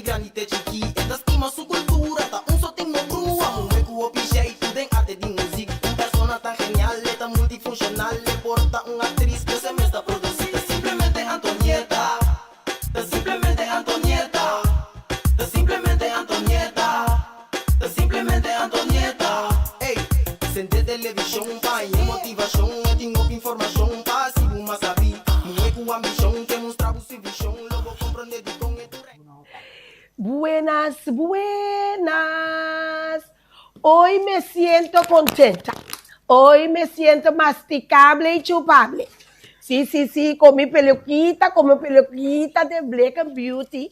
grandi te chikí. E ta stima su kultura, ta un so tin no brua. Muhé ku hopi jeitu den arte di muzik. Un persona tan genial, e ta multifunshonal. E por ta un aktris, pero e mes ta produsí. Ta simplemente Antonieta, ta simplemente Antonieta, ta simplemente Antonieta, ta simplemente Antonieta. Ey, sende televishon pa haña motivashon. E tin hopi informashon pa hasi bo mas sabí. Muhé ku ambishon ke mustra bo su vishon. Lo bo komprondé dikon e tur. Buenas, buenas. Hoy me siento contenta. Hoy me siento masticable y chupable. Sí, sí, sí, con mi peluquita, con mi peluquita de Black and Beauty.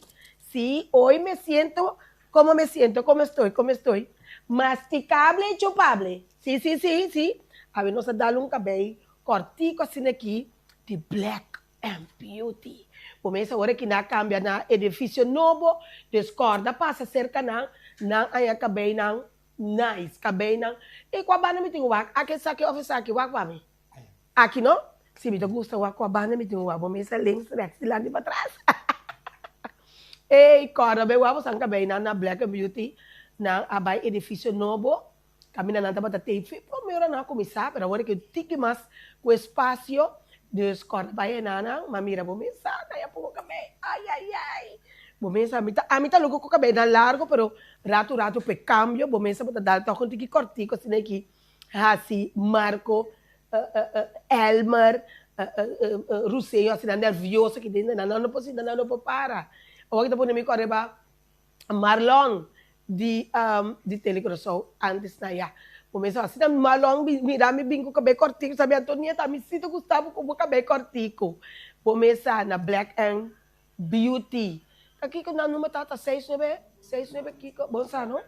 Sí, hoy me siento, ¿cómo me siento? ¿Cómo estoy? ¿Cómo estoy? Masticable y chupable. Sí, sí, sí, sí. A ver, nos a dal un kabei kortiko asina aki di Black and Beauty. Kumesa ora ki nan a kambia na edifisio nobo, dus kòrda pasa serka nan, nan haña kabeinan nice, kabeinan. E kua banda mi tin ku wak? Aki esaki òf esaki? Wak pa mi. Aki no? Si mi ta gusta wak kua banda mi tin ku wak. Bo mesa links, rèks, dilanti, patras. Ey, kòrda bai wak boso kabeinan na Black and Beauty, nan a bai edifisio nobo. Kaminda nan tabata tei fe prome ora nan a kuminsá, pero awor ke tiki mas ku espasio, dus kòrda bai enanan, ma mira bo mes sa nan ya poko kabei, ayayay, bo mes sa, mi ta ami ta loko ku kabeinan largo, pero ratu ratu p'e kambio bo mes sa bo ta dal tòg un tiki kòrtiku asina aki hasi Marco, Elmer, Ruseño asina nervioso aki den nan no por sinta nan no por para, awor ki ta pone mi kòrda riba. Marlon di di Tele Curaçao antes na ya. Bo mester asina Marlon mira mi bin ku kabei kòrtiku sabi Antonieta mi si ta gusta bo ku bo kabei kòrtiku. Bo mester na Black and Beauty. Ta kiko nan number ta ta seis nuebe seis nuebe kiko bon sa no?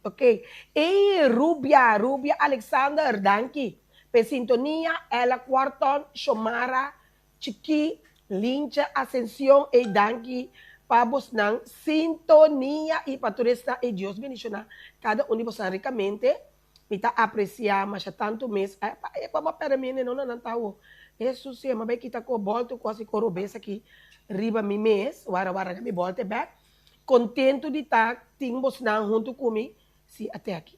Ok ey Rubia Rubia Alexander danki p'e sintonia Ella Quarton Shomara Chikí, Lincha, Ascension ey danki pa bosnan sintonia y pa tur esnan ey Dios bendiciona cada un di bosnan ricamente mi ta aprecia masha tanto mes e pa bo perde mi hende no na nan ta awo Hesus si mi a bay kita cu bolto cu asi cu robes aki riba mi mes wara wara mi bolte bek contento di ta tin bosnan hunto cu mi si ate aki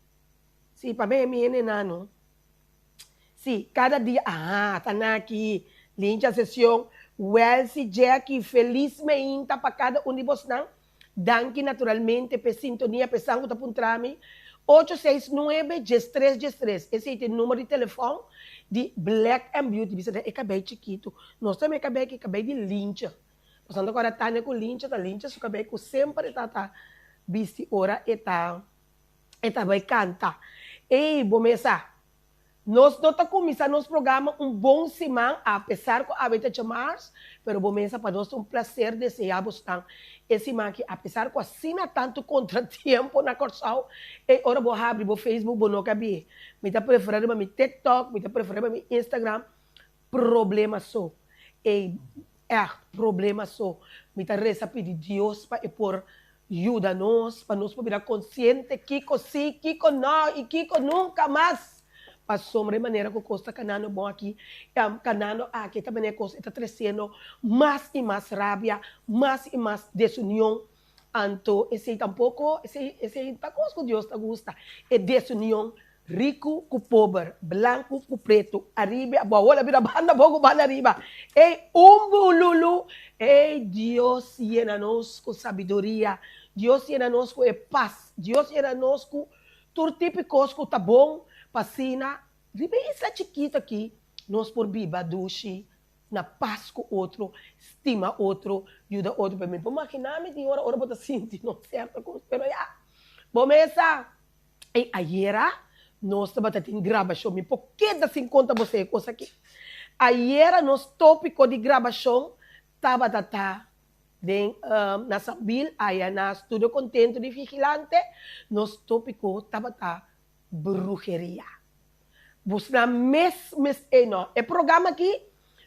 si pabia mi hende nan no. Sí, kada dia, aha, ta na aki, Lincha Sesion, Welcy, Jacky, felis meinta pa kada un di bosnan. Danki naturalmente p'e sintonia, p'e san ku ta puntra mi. Ocho seis nuebe, diestres diestres, esei ta e numero di telefòn di Black and Beauty. Bisa den e kabei chikitu. Nos tambe e kabei aki, kabei di Lincha. Pasobra ora Tania ku Lincha ta Lincha su kabei ku semper e ta ta bisti ora e ta. E ta bai kanta. Ey, bo mes sa. Nos no ta kuminsá nos programa un bon siman, apesar ku awe ta djamars, pero bo mes sa pa nos ta un plaser deseá bosnan e siman aki, apesar ku asina tantu kontratiempo na Kòrsou. Ey, ora bo habri bo Facebook bo no ka bié. Mi ta preferá riba mi TikTok, mi ta preferá riba mi Instagram. Problema so. Ey, ègt problema so. Mi ta resa pidi Dios pa e por yuda nos, pa nos por bira konsiente kiko si, kiko no i kiko nunka mas. Pasobra e manera ku kos ta kanando bon aki, kanando aki, e ta manera kos e ta tresiendo mas i mas rabia, mas i mas desunion. Anto esei tampoko, esei, esei ta kos ku Dios ta gusta, e desunion Riku ku pober, blanku ku pretu, ariba i abou, hola bira banda abou ku banda ariba. Ey un bululu! Ey Dios yena nos ku sabiduria, Dios yena nos ku e pas, Dios yena nos ku tur tipo i kos ku ta bon pa asina riba e isla chikitu aki nos por biba dushi na pas ku otro, stima otro, yuda otro. Pero mi por magina mi tin ora ora bo ta sinti no sierto kos, pero ya, bo mesa. Ey ayera nos tabata tin grabashon. Mi por keda sin konta boso e kos aki. Ayera nos topiko di grabashon tabata ta den na Sambil aya na Studio Contento di Vigilante. Nos topiko tabata bruheria. Bosnan mes mes ey no. E programa aki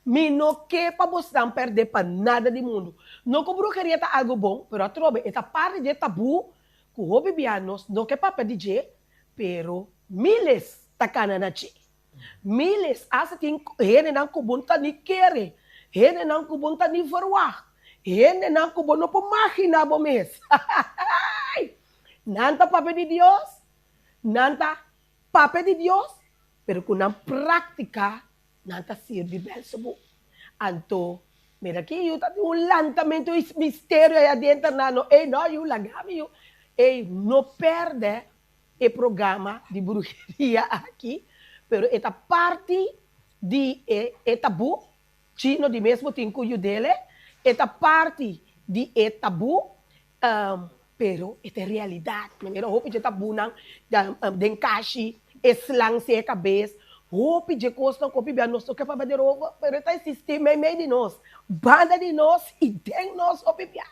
mi no ke pa bosnan perde pa nada di mundu. No ku bruheria ta algu bon, pero atrobe e ta parti di e tabu Ku hopi bia nos no ke papia di dje, pero miles ta kana na dje. Miles, asta tin hendenan ku bo no ta ni kere, hendenan ku bo no ta ni verwagt, Hendenan ku bo no por maginá bo mes. Nan ta papia di Dios, nan ta papia di Dios, pero ku nan práktika nan ta sirbi Belsebú. Anto, mira aki yu ta tin un lantamentu i misterio ei adenter nan no. Ey no yu, laga mi yu. Ey, no pèrdè e programa di bruheria aki, pero e ta parti di e e tabú. Chino di mes bo tin ku yud'ele, e ta parti di e tabú, pero e ta e realidat. Manera hopi dje tabúnan den kashi, e slan si e kabes, hopi dje kosnan ku hopi bia nos no ke papia derover, pero e ta eksistí meimei di nos, banda di nos i den nos hopi bia.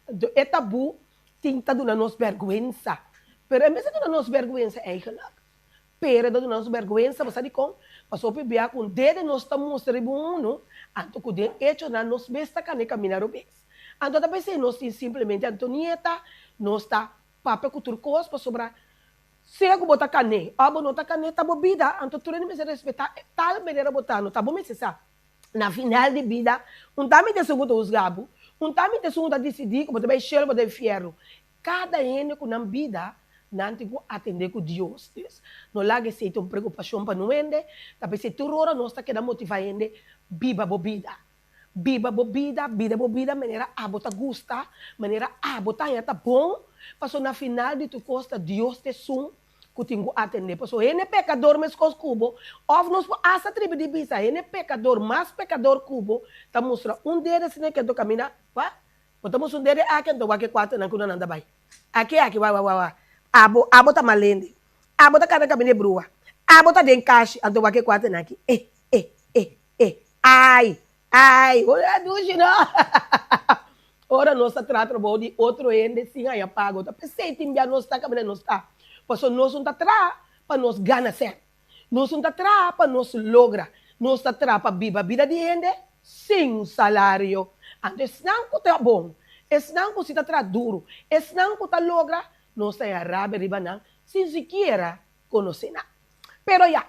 Anto e tabú tin ta duna nos bèrgwensa, pero e mester duna nos bèrgwensa eigenlik. Pero e ta duna nos bèrgwensa, bo sa dikon? Pasobra hopi bia ku un dede nos ta mustra riba un unu, anto ku den echonan nos mes ta kane kamina robes. Anto ta p'esei nos tin simplemente Antonieta, nos ta papia ku tur kos, pasobra sea ku bo ta kane òf bo no ta kane ta bo bida, anto tur hende mester respetá e tal manera bo ta, no ta bo mester sa. Na final di bida, un ta miti esun ku ta husga bo, un ta miti esun ku ta disidí ku bo ta bai shelu òf bo ta bai fièrnu. Kada hende ku nan bida, nan tin ku atendé ku Dios. Dus, no laga esei ta un preokupashon pa no hende, ta p'esei tur ora nos ta keda motivá hende, biba bo bida. Biba bo bida, bida bo bida manera abo ta gusta, manera abo ta haña ta bon, pasobra na final di tur kos ta Dios ta esun ku tin ku atendé. Pasobra hende pekador meskos ku bo, òf nos por asta tribi di bisa hende pekador mas pekador ku bo, ta mustra un dede asina ke ta kaminda, wak, Bo ta musu un dede aki anto wak e kuaternan ku nan ta bai. Aki aki wak wak wak wak. Abo abo ta malende. Abo ta kana kaminda e brua. Abo ta den kashi anto wak e kuaternan aki. Eh eh eh eh ai ai ora dushi no. Ora nos ta traha trabou di otro hende sin haña pago ta p'esei tin bia nos ta kaminda nos ta. Pasobra nos no ta traha pa nos gana sèn. Nos no ta traha pa nos logra, nos ta traha pa biba bida di hende sin salario. Anto esnan ku ta bon, esnan ku si ta traha duru, esnan ku ta logra, nos ta haña rabia riba nan sin sikiera konosé nan. Pero ya,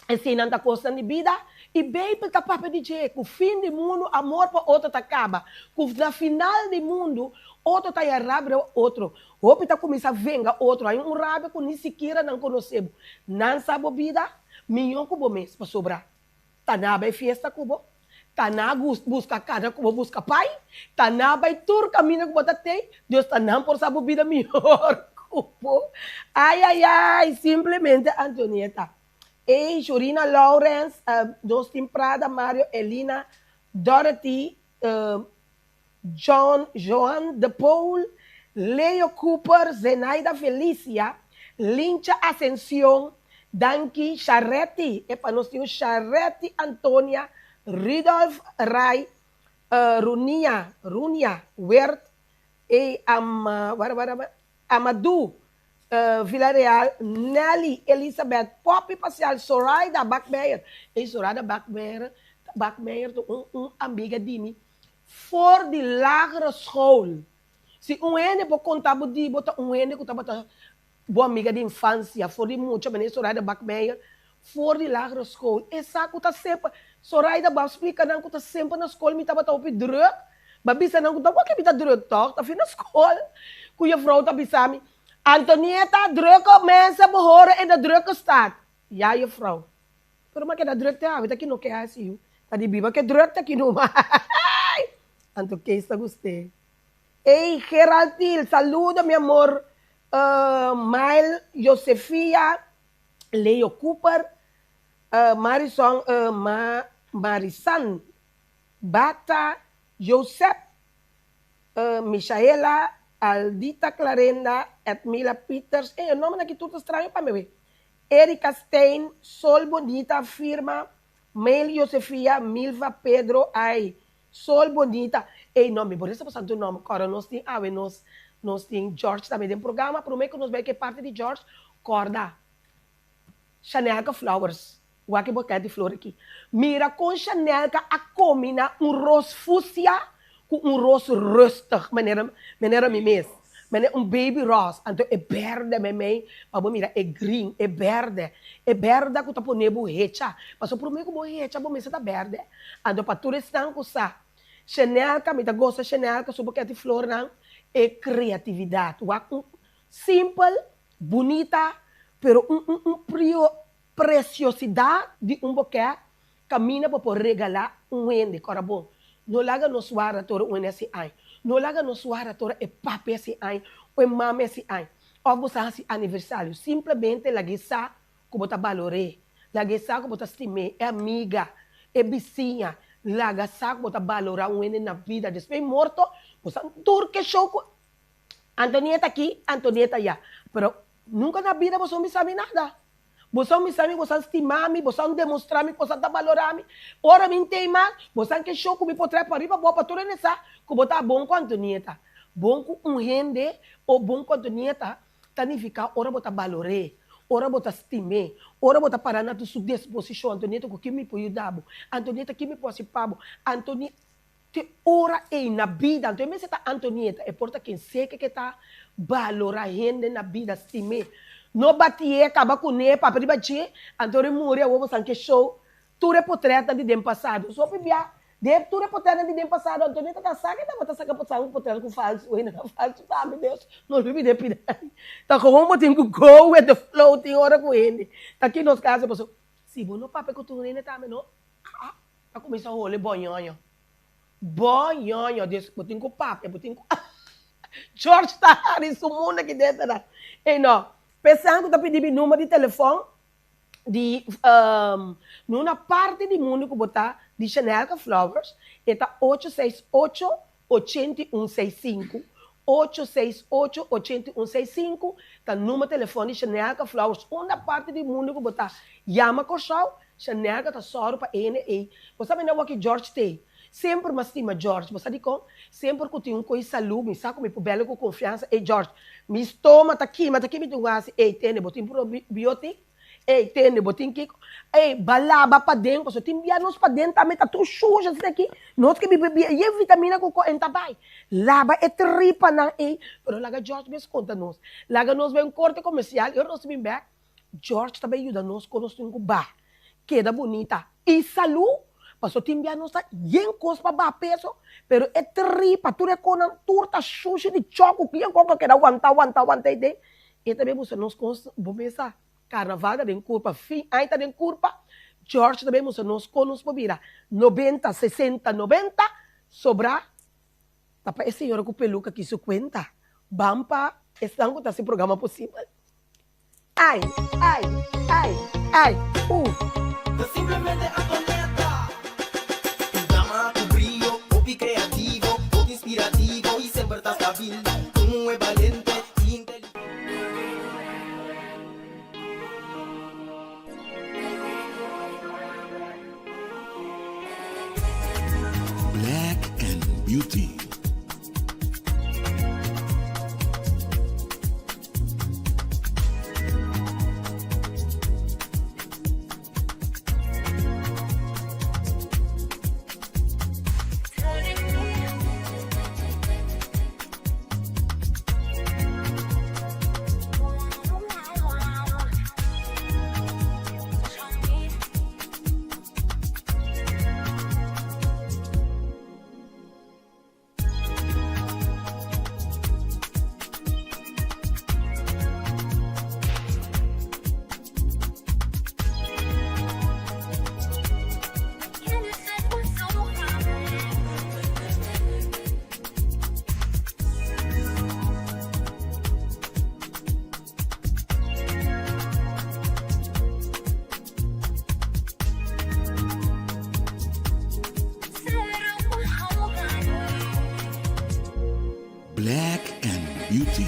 eseinan ta kosnan di bida i Beibel ta papia di dje ku fin di mundu amor pa otro ta kaba, ku na final di mundu otro ta haña rabia riba otro. Hopi ta kuminsá venga otro, hay un rabia ku ni sikiera nan konosé bo. Nan sa bo bida mihó ku bo mes, pasobra ta na bai fiesta ku bo, ta na buska kada ku bo buska pai, ta na bai tur kaminda ku bo ta tei, Dios ta nan por sa bo bida mihor ku bo. Ay ay ay, simplemente Antonieta. Ey, Shurina Lawrence, nos tin Prada, Mario, Elina, Dorothy, John, Joan de Pool, Leo Cooper, Zenaida Felicia, Lincha Ascencion, Danki, Sharetti, epa nos tin un Sharetti Antonia, Rudolf Rai, Runia, Runia Weert, ey Ama, wara wara, Amadou Villareal, Nelly Elizabeth, Poppy Pacial, Soraida Bakmeyer, ey Soraida Bakmeyer, Bakmeyer ta un un amiga di mi for di lagere school. Si un hende por conta bo di bo ta un hende cu tabata bo amiga di infancia for di mucha, manera Soraida Bakmeyer, for di lagere school. E sa cu ta semper, Soraida bo a splica nan cu ta semper na school mi tabata hopi druk, Bo a bisa nan ku ta wak mi ta druk tòg, ta fin na skol ku juffrouw ta bisa mi, Antonieta, drukke mensen behoren in de drukke stad. Ja juffrouw, pero mi a keda druk te awe, ta kino ke hasi yu, ta di biba ke druk ta kino ma. Anto Kees ta gust'é. Ey Gerald Thiel, saludo mi amor, Mael Josefia, Leo Cooper, Marison, Marisan Bata, Josep, Michaela, Aldita Clarenda, Edmila Pieters, ey e nombernan aki tur ta straño pa mi wey, Erika Stein, Sol Bonita, Firma, Mail Josefia, Milva Pedro, ay, Sol Bonita, ey no mi por esta pasando tur nomber, kòrda nos tin awe nos nos tin George tambe den programa, prome ku nos bai ku e parti di George, kòrda. Chanelka Flowers, wak e boket di flor aki. Mira kon Chanelka a kombiná un ros fusia ku un ros rustig, manera manera mi mes, manera un baby rose, anto e bèrdè meimei pa bo mira e green, e bèrdè, e bèrdè ku ta pone bo hecha, pasobra promé ku bo hecha bo mester ta bèrdè. Anto pa tur esnan ku sa. Shenelka, mi ta gosa Shenelka su boket di flornan, e kreatividat. Wak un simpel, bunita, pero un un un prio presiosidat di un boket kaminda bo por regalá un hende. Kòrda bon, no laga nos warda tora un hende hasi aña. No laga nos warda tora e papi hasi aña o e mami hasi aña òf bo sa hasi aniversario. Simplemente lag'é sa ku bo ta balor'é. Laga e sa ku bo ta stim'é, e amiga, e bisiña. Laga sa ku bo ta balorá un hende na bida. Despues di morto, bo sa tur ke show ku Antonieta aki, Antonieta ayá. Pero nunka na bida boso no bisa mi nada. Boso no bisa mi, boso a stima mi, boso a demostrá mi ku boso ta balorá mi. Ora mi ntei mas, boso a ke show ku mi por trae pariba bo pa tur hende sa ku bo ta bon ku Antonieta. Bon ku un hende o bon ku Antonieta ta nifiká ora bo ta balor'é, ora bo ta stim'é, ora bo ta pará na su disposishon, Antonieta ku kin mi por yuda bo? Antonieta kin mi por hasi pa bo? Antoni te ora ei na bida, anto e mester ta Antonieta, e por ta ken seke ke ta balorá hende na bida, stim'é. No bati'é, kaba kuné, papia riba dje, anto ora e muri awor bo san ke show, Tur e potretnan di den pasado. So hopi bia den tur e potretnan di den pasado Antonieta ta sa ke tabata saka potretnan ku potretnan ku falsu hende ta falsu tambe Dios no lubida e pida ei. Ta gewoon bo tin ku go with the flow tin ora ku hende ta ki nos kasa paso si bo no papia ku tur hende tambe no a ta kuminsa hole boñoño boñoño Dios bo tin ku papia bo tin ku George ta hari su mundo ki denter ei no p'esan ku ta pidi mi number di telefon di nuna parti di mundu ku bo ta di Shanelka Flowers e ta ocho seis ocho ochenta i un seis sinku, ocho seis ocho ochenta i un seis sinku ta number telefòn di Shanelka Flowers unda parti di mundu ku bo ta yama Kòrsou Shanelka ta sòru pa e hende ei bo sa mende awor ki George t'ei semper mi a stima George bo sa dikon semper ku tin un koi salú mi sa ku mi por bèl'e ku konfiansa ei George mi stoma ta kima ta kimi tin ku hasi ei tende bo tin probiotic Ey, tende, bo tin kiko? Ey, ba laba paden, pasobra tin bia nos paden tambe ta tur shushi asina aki. Nos ke biba bia yen vitamina ku ko en ta bai. Laba e tripanan ey, pero laga George mes konta nos. Laga nos bai un korte komersial i ora nos ta bin bek, George ta bai yuda nos kon nos tin ku ba keda bunita i salú, pasobra tin bia nos ta yen kos pa baha peso, pero e tripa, tur e konan tur ta shushi di chòk ku yen kos ku a keda wanta, wanta, wanta ei den. E ta bin mustra nos kon bo mesa karnaval ta den kurpa, fin aña ta den kurpa, George ta bin mustra nos kon nos por bira nobenta, sesenta, nobenta, sobrá ta pa e señora ku peluka ki su kuenta, ban pa esnan ku ta hasi programa posibel. Ai, ai, ai, ai, uh. Ta simplemente Antonieta. Un dama ku brio, hopi kreativo, hopi inspirativo i semper ta stabil. Un muhé balente i inteligente. Black and Beauty. Black and Beauty.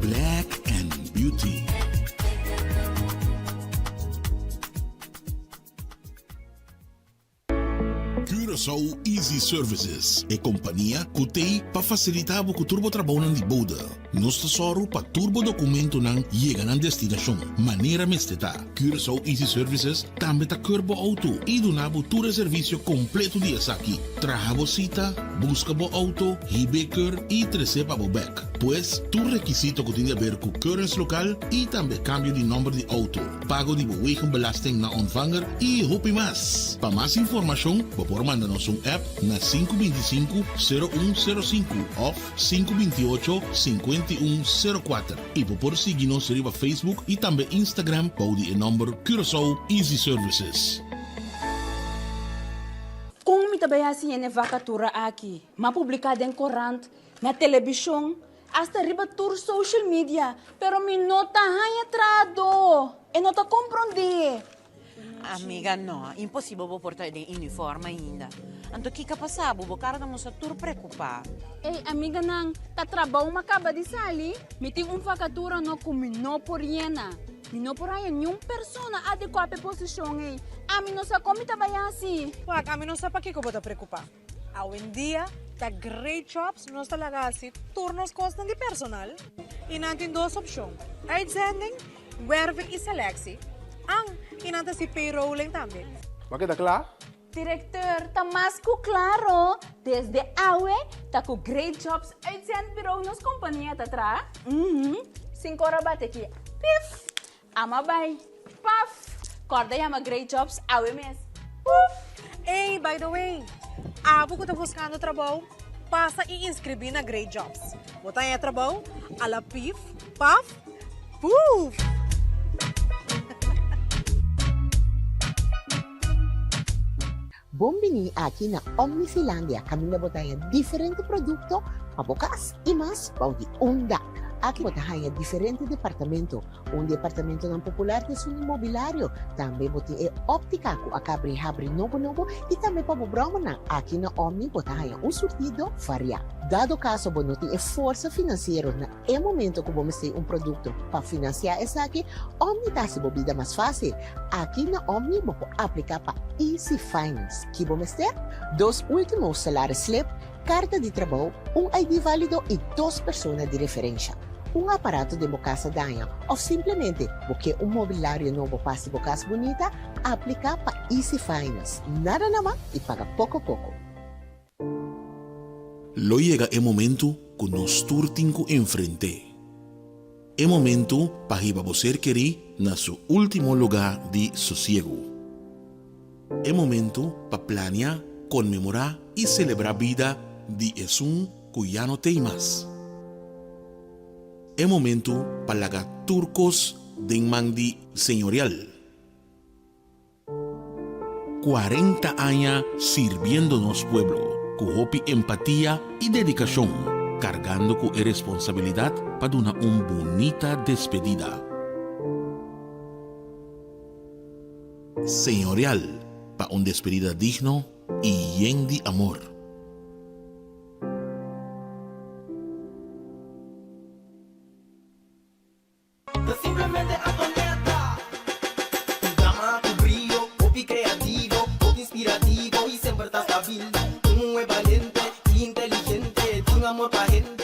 Black and Beauty. Curaçao Easy Services, e kompania ku t'ei pa fasilitá bo ku tur bo trabounan di bode. Nos ta sòru pa tur bo dokumentonan yega nan destinashon manera mester ta. Curaçao Easy Services tambe ta keur bo outo i duna bo tur e servisio kompleto di esaki, traha bo sita, buska bo outo, hib'é keur i tres'é pa bo bèk. Pues, tur rekisito ku tin di aber ku keuringslokaal i tambe kambio di nòmber di outo. pago di bo wegenbelasting na ontvanger y hopi mas. Pa mas informacion bo por manda nos un app na 525 0105 of 528 5104 y bo por sigui nos riba Facebook y tambe Instagram bou di e nomber Curaçao Easy Services. Kon mi ta bai hasi hende vakatura aki? M'a publiká den korant, na telebishon, Hasta riba tur social media, pero mi no ta haña trahadó. E no ta komprondé. Amiga, no, imposibel bo por ta den uniform ainda. Anto kiko a pasa bo? Bo kara ta mustra tur preokupá. Ey, amiganan, ta trabou mi a kaba di sali. Mi tin un vakatura no ku mi no por yena. Mi no por haña niun persona adekuá pa e posishon ey. Ami no sa kon mi ta bai hasi. Wak, ami no sa pakiko bo ta preokupá. Awendia ta Great Jobs nos ta laga hasi tur nos kosnan di personal i nan tin dos opshon, uitzending, werving i selectie, an i nan ta hasi payrolling tambe. Bo a keda kla? Directeur, ta mas ku klaro, desde awe ta ku Great Jobs Uitzendbureau nos kompania ta traha. Uhum, sin kor a bati aki, pif! Ama bai, paf! Kòrda yama Great Jobs awe mes, puf! Ey, by the way, abo ku ta buskando trabou, pasa i inskribí na Great Jobs. Bo ta haña trabou a la pif, paf, puf! Bon bini aki na Omnifilandia kaminda bo ta haña diferente produkto pa bo kas i mas bou di un dak. Aki bo ta haña diferente departamento. Un di e apartamentonan popular ta esun di mobilario. Tambe bo tin e óptika ku a kabri habri nobo nobo i tambe pa bo bròmernan. Aki na Omni bo ta haña un surtido variá. Dado kaso bo no tin e forsa finansiero na e momento ku bo mester un produkto pa finansiá esaki, Omni ta hasi bo bida mas fásil. Aki na Omni bo por apliká pa Easy Finance. Ki bo mester? Dos último salaris slip, karta di trabou, un ID válido i dos persona di referensha. Un aparato den bo kas a daña òf simplemente bo ke un mobilario nobo pa hasi bo kas bunita? Apliká pa Easy Finance. Nada na man i paga poko poko. Lo yega e momentu ku nos tur tin ku enfrent'é. E momentu pa hiba bo ser kerí na su último lugá di sosiegu. E momentu pa plania, konmemorá i selebrá bida di esun ku ya no t'ei mas. E momentu pa laga tur kos den man di Señorial. 40 aña sirbiendo nos pueblo ku hopi empatia i dedikashon, kargando ku e responsabilidat pa duna un bunita despedida. Señorial pa un despedida digno i yen di amor. Ta simplemente Antonieta. Un dama ku brio, hopi kreativo, hopi inspirativo i semper ta stabil. Un muhé balente i inteligente, tin amor pa hende.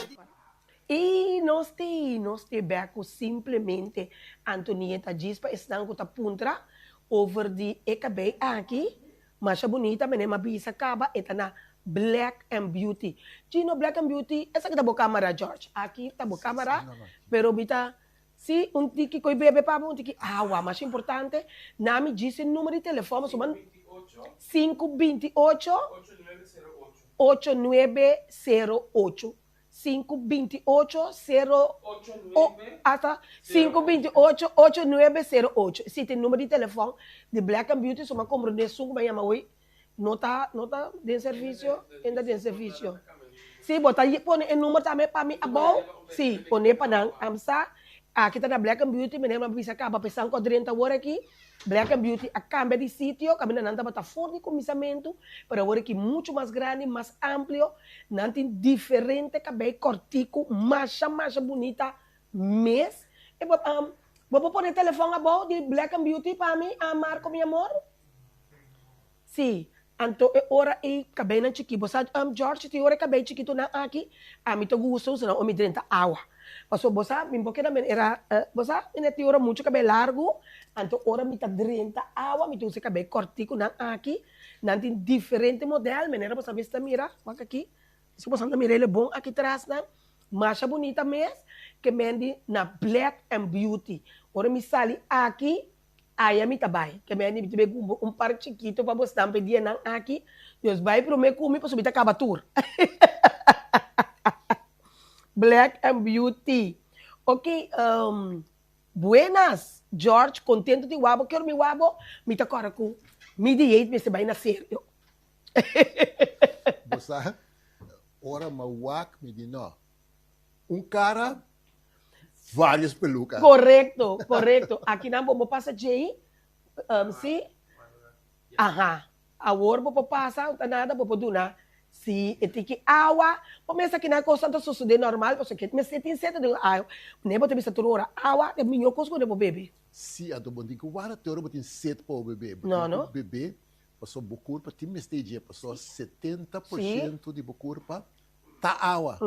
I nos tin, nos te bek ku simplemente Antonieta djis pa esnan ku ta puntra over di e kabei aki. Masha bunita mene ma bisa caba e ta na Black and Beauty. Gino Black and Beauty esaki ta bo camara George aki ta bo camara pero mi ta si un tiki coy bebe pa mi un tiki awa masha importante na mi djis e numero di telefon pasobra sinku binti ocho ocho nuebe sero ocho Sinku binti ocho sero o hasta sinku binti ocho ocho nuebe sero ocho. Esei ta e number di telefòn di Black and Beauty. So mi a komprondé esun ku mi a yama awor no ta no ta den servisio, e no ta den servisio. Si bo ta pone e number tambe pa mi abou, si pone pa nan. Amsa aki ta na Black and Beauty, meneer mi a bisa kaba pa esan ku a drenta awor aki. Black and Beauty a cambia di sitio, caminda nan tabata for di cuminsamentu, pero awor aki mucho mas grandi, mas amplio, nan tin diferente cabey cortico, masha masha bunita mes. E bo bo por pone telefon abou di Black and Beauty pa mi, Marco mi amor? Si. Anto e ora ei kabeinan chikí, bo sa George, tin ora e kabei chikitunan aki, ami ta gusta usa nan ora mi drenta awa. Pasobra bo sa, mi por keda men era, bo sa, mi no tin ora muchu kabei largu, anto ora mi ta drenta awa mi ta usa e kabei kòrtikunan aki. Nan tin diferente modèl, manera bo sa mester mira, wak aki, si bo sa ta mira el e bon aki tras nan, masha bunita mes, ke men di na Black and Beauty. Ora mi sali aki, Aya mi ta bai. Ke mi a nibi bai kumpra un par chikito pa bo stampa e dianan aki. Dios bai prome ku mi pasobra mi ta kaba tur. Black and Beauty. Ok, buenas George, kontento di wak bo. Kier mi wak bo? Mi ta kòrda ku mi dieet mester bai na serio. Bo sa, ora mi a wak mi di no. Un kara Varios peluca. Correcto, correcto. Aki nan bo bo pasa djei, um, si? Aha. Awor bo por pasa, no ta nada, bo por duna si e tiki awa. Bo mester aki nan cosnan ta sosode normal, pasobra ke mester tin sete den awa. Ne bo ta bisa tur ora, awa ta e miho cos ku bo bebe. Si, anto bo tin ku warda te ora bo tin set pa bo bebe. Bo No, tin no. ku bebe pasobra bo curpa tin mester dje, pasobra 70% di bo curpa ta awa.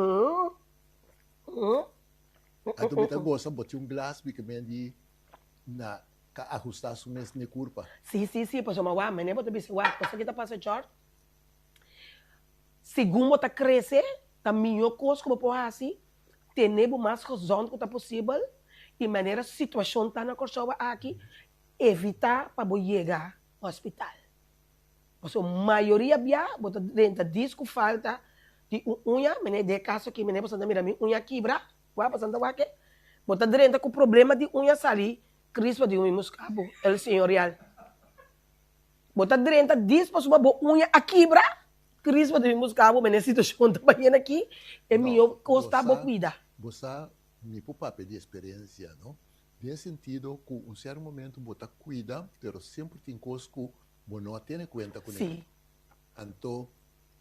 Anto mi ta gosa bo tin un glas mi ke men di na ka ahusta su mes n'e kurpa. Si, si, si, pasobra wak, mene bo ta bisa wak, cosa ki ta pasa George, segun bo ta krese, ta mihó kos ku bo por hasi, tene bo mas gezond ku ta posibel, i manera situashon ta na Kòrsou aki, evitá pa bo yega hospital. Pasobra mayoria bia bo ta drenta dis ku falta di un uña, mene den e kaso aki mene boso ta mira mi uña kibra, wak boso ta wak e, bo ta drenta ku problema di uña sali Crispa di un muska bo, el señorial. Bo ta drenta dis pasobra bo uña a kibra, Crispa di un muska bo, mene situashon ta bayendo aki, e mihó kos ta bo kuida. Bo sa, mi por papia di eksperensia, no? Den sentido ku un sierto momento bo ta kuida, pero semper tin kos ku Bo no a tene kuenta kuné. Sí. Anto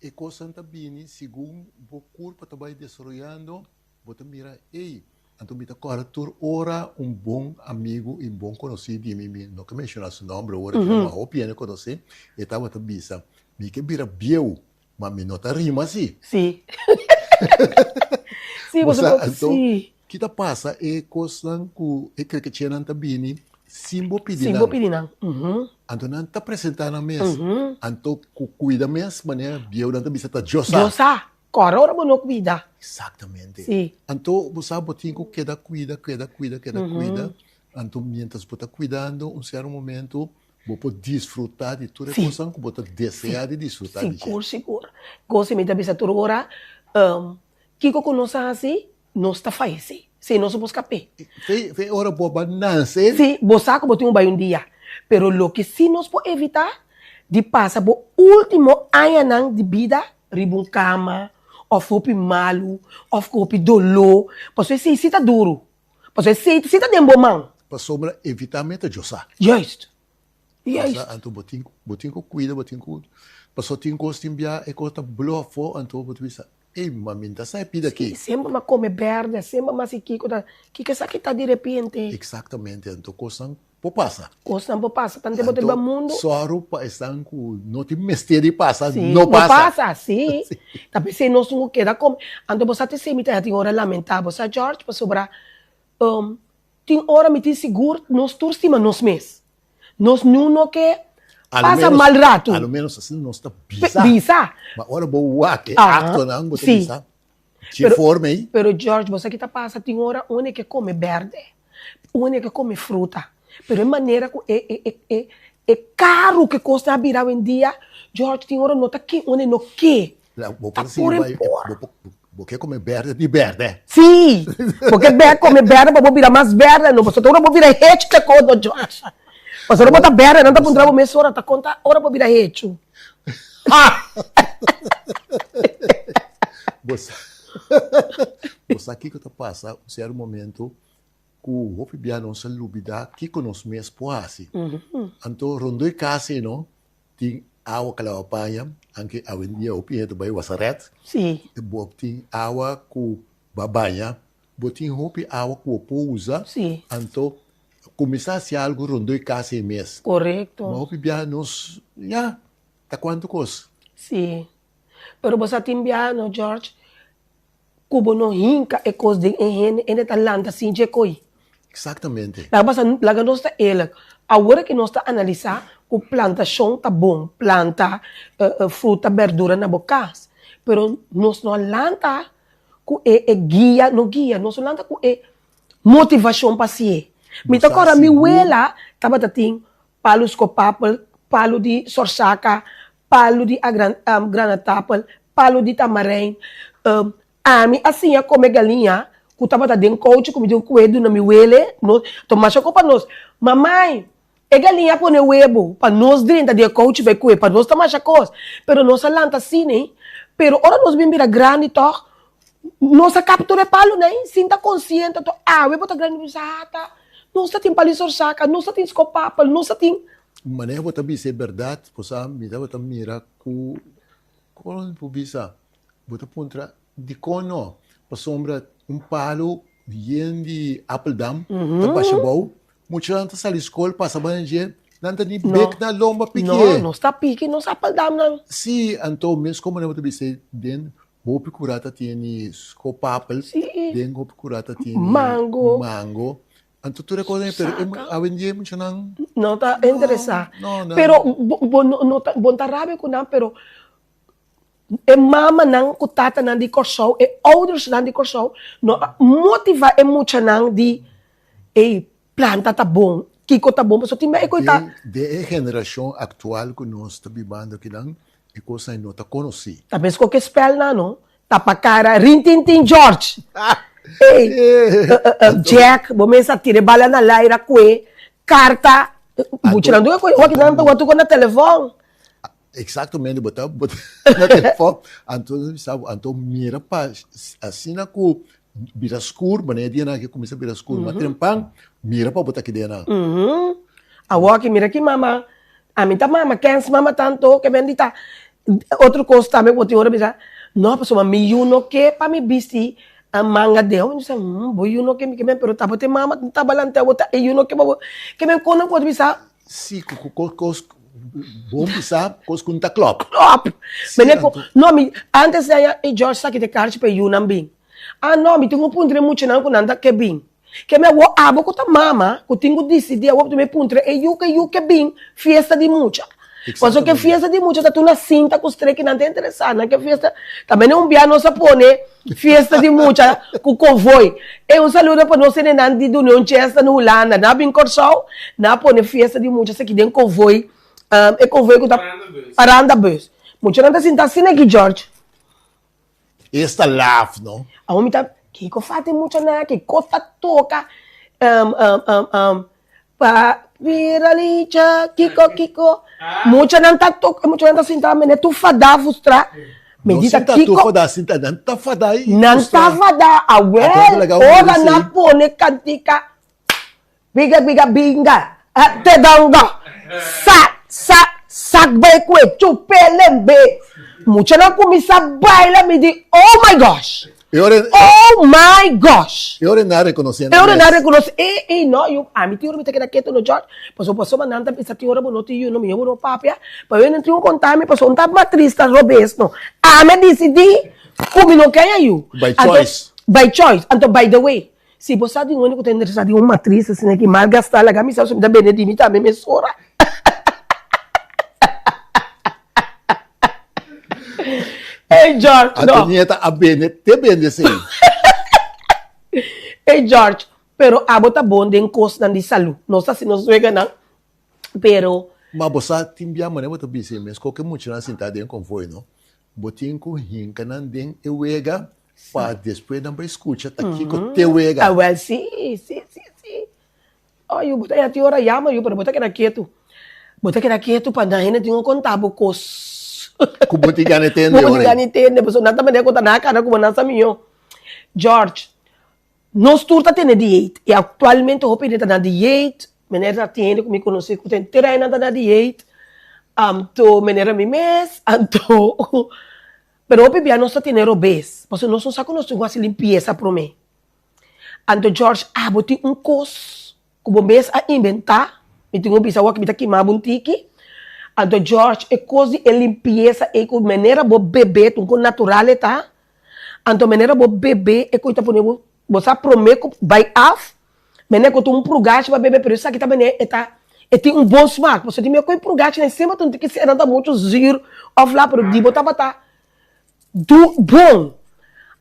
e kosnan ta bini segun bo kurpa ta bai desaroyando, bo ta mira, ey, anto mi ta kòrda tur ora un bon amigu i un bon konosí di mi, mi no ke menshoná su nòmber awor, ma hopi hende konosé, e tabata bisa, mi ke bira bieu, ma mi no ta rima si. Sí. Sí, Bo boso sa, por, anto, sí. ki ta pasa e kosnan ku e krekechenan ta bini sin bo pidi Sin nan. bo pidi nan. Mhm. Anto nan ta presentá nan mes. Anto ku kuida mes, manera bieunan ta bisa ta Dios sa. Dios sa. Kòrda ora bo no kuida. Exactamente. Sí. Anto bo sa bo tin ku keda kuida, keda kuida, keda kuida. Anto mientras bo ta kuidando un sierto momento Bo por disfrutá di tur e kosnan ku bo ta deseá di disfrutá di dje. Sigur, sigur. Gosi mi ta bisa tur ora, kiko ku nos a hasi, nos ta fayesé. Si, nos no por skap'é. Fe, fe ora bo a nanse. Si, bo sa ku bo tin un bai un dia. Pero loke si nos por evitá, di pasa bo último añanan di bida riba un kama, òf hopi malu, òf ku hopi doló. Pasobra esei si ta duru. Pasobra esei si ta den bo man. Pasobra evitá meta djo sa. Juist. Juist. Pasa anto bo tin bo tin ku kuida bo tin ku pasobra tin kos tin bia e kos ta blo afó anto bo ta bisa ey ma mi ta sa e pida aki. Si semper m'a kome bèrdè semper m'a si kiko ta kiko esaki ta direpente. Eksaktamente anto kosnan por pasa. Kosnan por pasa tantu bo ta riba mundu. Anto sòru pa esnan ku no tin mester di pasa Si no no pasa. pasa si ta p'esei nos tin ku keda kome anto bo sa ta esei mi ta tin ora lamentá bo sa George pasobra Tin ora mi tin sigur nos tur stima nos mes. Nos niun no ke pasa mal ratu. A lo menos asina nos ta bisa. Bisa. Ma ora bo wak e aktonan bo ta bisa dje forma ei. Pero George bo sa ki ta pasa tin ora un e ke kome berde, un e ke kome fruta. Pero e manera ku e e e e karu ke kosnan a bira awendia George tin ora no ta ke un e no ke. Bo Ta por por bai, en por. bo, bo ke come berde di berde. Sí, bo ke be come berde pa bo bira mas berde, no pasobra ora bo bira hechu ta kodo George. Pasobra ora bo ta berde nan ta puntra bo mesora ta konta ora bo bira hechu. Bo sa, bo sa kiko ta pasa un sierto momento ku hopi bia nos a lubida kiko nos mes por hasi. Anto rondó e kas ei no, Tin awa ku laba paña, anke awendia hopi hende ta bai wasa rèt. Sí. Bo tin awa ku bo a baña, bo tin hopi awa ku bo por usa. Sí. Anto kuminsá hasi algu rondó e kas ei mes. Korekto. Ma hopi biaha nos, ya. Ta kuantu kos? Sí. Pero bo sa tin biaha no George, ku bo no hinka e kos den e hende, hende ta lanta sin dje koi. Exactamente. Laga pasa, laga nos ta eerlijk. Awor ki nos ta analisa ku plantashon ta bon, planta fruta, berdura na bo kas. Pero nos no a lanta ku e e guia, no guia, nos no lanta ku e motivashon pa hasié. Mi ta kòrda mi wela tabata tin palu skopapel, palu di sorsaka, palu di granatapel, palu di tamarijn. Ami a siña kome galiña ku tabata den kouchi ku mi tin kue duna mi wele, nos to masha ku pa nos, Mamai, e galiña a pone webo pa nos drenta den e kouchi bai kue, pa nos ta masha kos, pero nos a lanta asina ei, pero ora nos bin bira grandi tòg, nos a kaptura e palunan ei sin ta konsiente, anto awe bo ta grandi bo bisa, ata, nos ta tin palu sorsaka, nos ta tin skopapel, nos ta tin. Manera bo ta bisa e bèrdat, bo sa mi tabata mira ku, kon bo bisa? Bo ta puntra, Dikon no? Pasobra un palu yen di apeldam ta basha bou, muchanan ta sali skol pasa banda dje, nan ta ni bek na lomba pikié. No, nos ta piki nos apeldamnan. Sí, anto mes komo nan bo ta bisa den hopi kura ta tene skopapel, den hopi kura ta tene mango. Mango. Anto tur e kos ei, pero awendia e muchanan. No ta interesá. Pero bo no ta, bo no ta rabia ku nan, pero E mamanan ku tatanan di Kòrsou, e oudersnan di Kòrsou no a motivá e muchanan di ey planta ta bon, kiko ta bon, pasobra tin bia e koe ta. Den e generashon aktual ku nos ta bibando akinan e kosnan no ta konosí. Ta meskos ku e spèlnan no, tapa kara, rintintin George! Ey, Jack, bo mes a tira e bala na laira kue karta, muchanan duna koe, wak nan ta wak tur na telefòn. Exactamente, bo ta bo ta na telefòn, anto nos bisa bo, anto mira pa asina ku bira skur, manera e dianan aki kuminsá bira skur, ma trempan mira pa bo ta keda nan. Awor aki mira ki mama, ami ta mama, kens mama tanto ke bendita. Otro kos tambe ku bo tin ora bisa, no pasobra mi yu no ke pa mi bisti manga den, mi bisa, bo yu no ke mi ke men, pero ta bo tin mama ta balant'é bo ta e yu no ke pa bo, ke men kon nan por bisa. Sí, ku ku kos bon bisa, kos ku no ta klòp. Klòp! Mene ku, no mi, antes di aña e George sa kita e karchi pa e yunan bin. Ah no, mi tin ku puntra e muchanan ku nan ta ke bin. Ke mi awor abo ku ta mama, ku tin ku disidí awor mi puntra e yu ke yu ke bin fiesta di mucha. Pasobra ke fiesta di mucha ta tur na sinta ku streki nan ta interesá nan ke fiesta. Ta mene un bia nos a pone fiesta di mucha ku konvoi. E un saludo pa nos hendenan di duna un chesta na Hulanda. Nan a bin Kòrsou, nan a pone fiesta di mucha esaki den konvoi, e konvoi ku ta Paranda bus. Muchanan ta sinta asina aki George. Esta laf no. Awor mi ta, kiko falta e muchanan aki? Kiko ta toka? Pa bira licha, kiko kiko. Muchanan ta toka, muchanan ta sinta mene tur fadá frustrá. Mi No di ta sinta tur kiko. fadá, sinta nan ta fadá i Nan ta frustrá. fadá, Anto awel, nan ta laga un ora risi. nan pone kantika, biga biga binga, te dongo, sa sa sak bai kue chupelembe. Muchanan kuminsá baila, mi di, oh my gosh! E ora Oh my gosh! E ora nan rekonosé E ora nan nan mes. rekonosé, e e no, yu, ami tin ora mi ta keda ketu no George, pasobra pasobra nan ta bisa tin ora bo no tin yu no, mi bo no papia, pa yo nan tin ku konta mi pasobra un ta matris ta robes no. Ami a disidí ku mi no ke haña yu. By Anto, choice. by choice. Anto by the way, si bo sa di un hende ku ta interesá den un matris asina ki mal gastá laga mi sa pasobra mi ta bende di mi tambe mesora. Hey George, no. Antonieta a bende, te bende sí. Hey George, pero abo ta bon den kosnan di salú. Nos ta hasi nos weganan, pero. Ma bo sa tin bia manera bo ta bisa e mes koke muchanan sintá den konvoi no. Bo tin ku hinka nan den e wega pa despues nan bai skucha ta kiko te wega. Awel sí, sí, sí, sí. Oh yu, bo ta yati ora yama yu, pero bo ta keda ketu. Bo ta keda ketu pa nan hende tin ku konta bo kos. Ku bo tin gana tende Ku bo tin ora. gana tende, pasobra nan ta manera ku ta na kana ku bo nan sa mihó. George, nos tur ta tene dieet i aktualmente hopi hende ta na dieet, manera ta tin hende ku mi konosé ku ta henter aña nan ta na dieet, anto manera mi mes, anto pero hopi bia nos ta tene robes, pasobra nos no sa ku nos tin ku hasi limpiesa promé. Anto George, abo tin un kos ku bo mes a inventá, mi tin ku bisa awor ku mi ta kima bo un tiki. Anto George e kos di e limpiesa ei ku manera bo bebe ta un kos natural e ta, anto manera bo bebe e kos ta pone bo, bo sa prome ku bai af, manera ku ta un prugashi pa bebe pero esaki ta manera e ta e tin un bon smak pasobra tin mihor ku e prugashi nan semper ta un tiki nan ta muchu zuur of la pero di bo tabata du bon.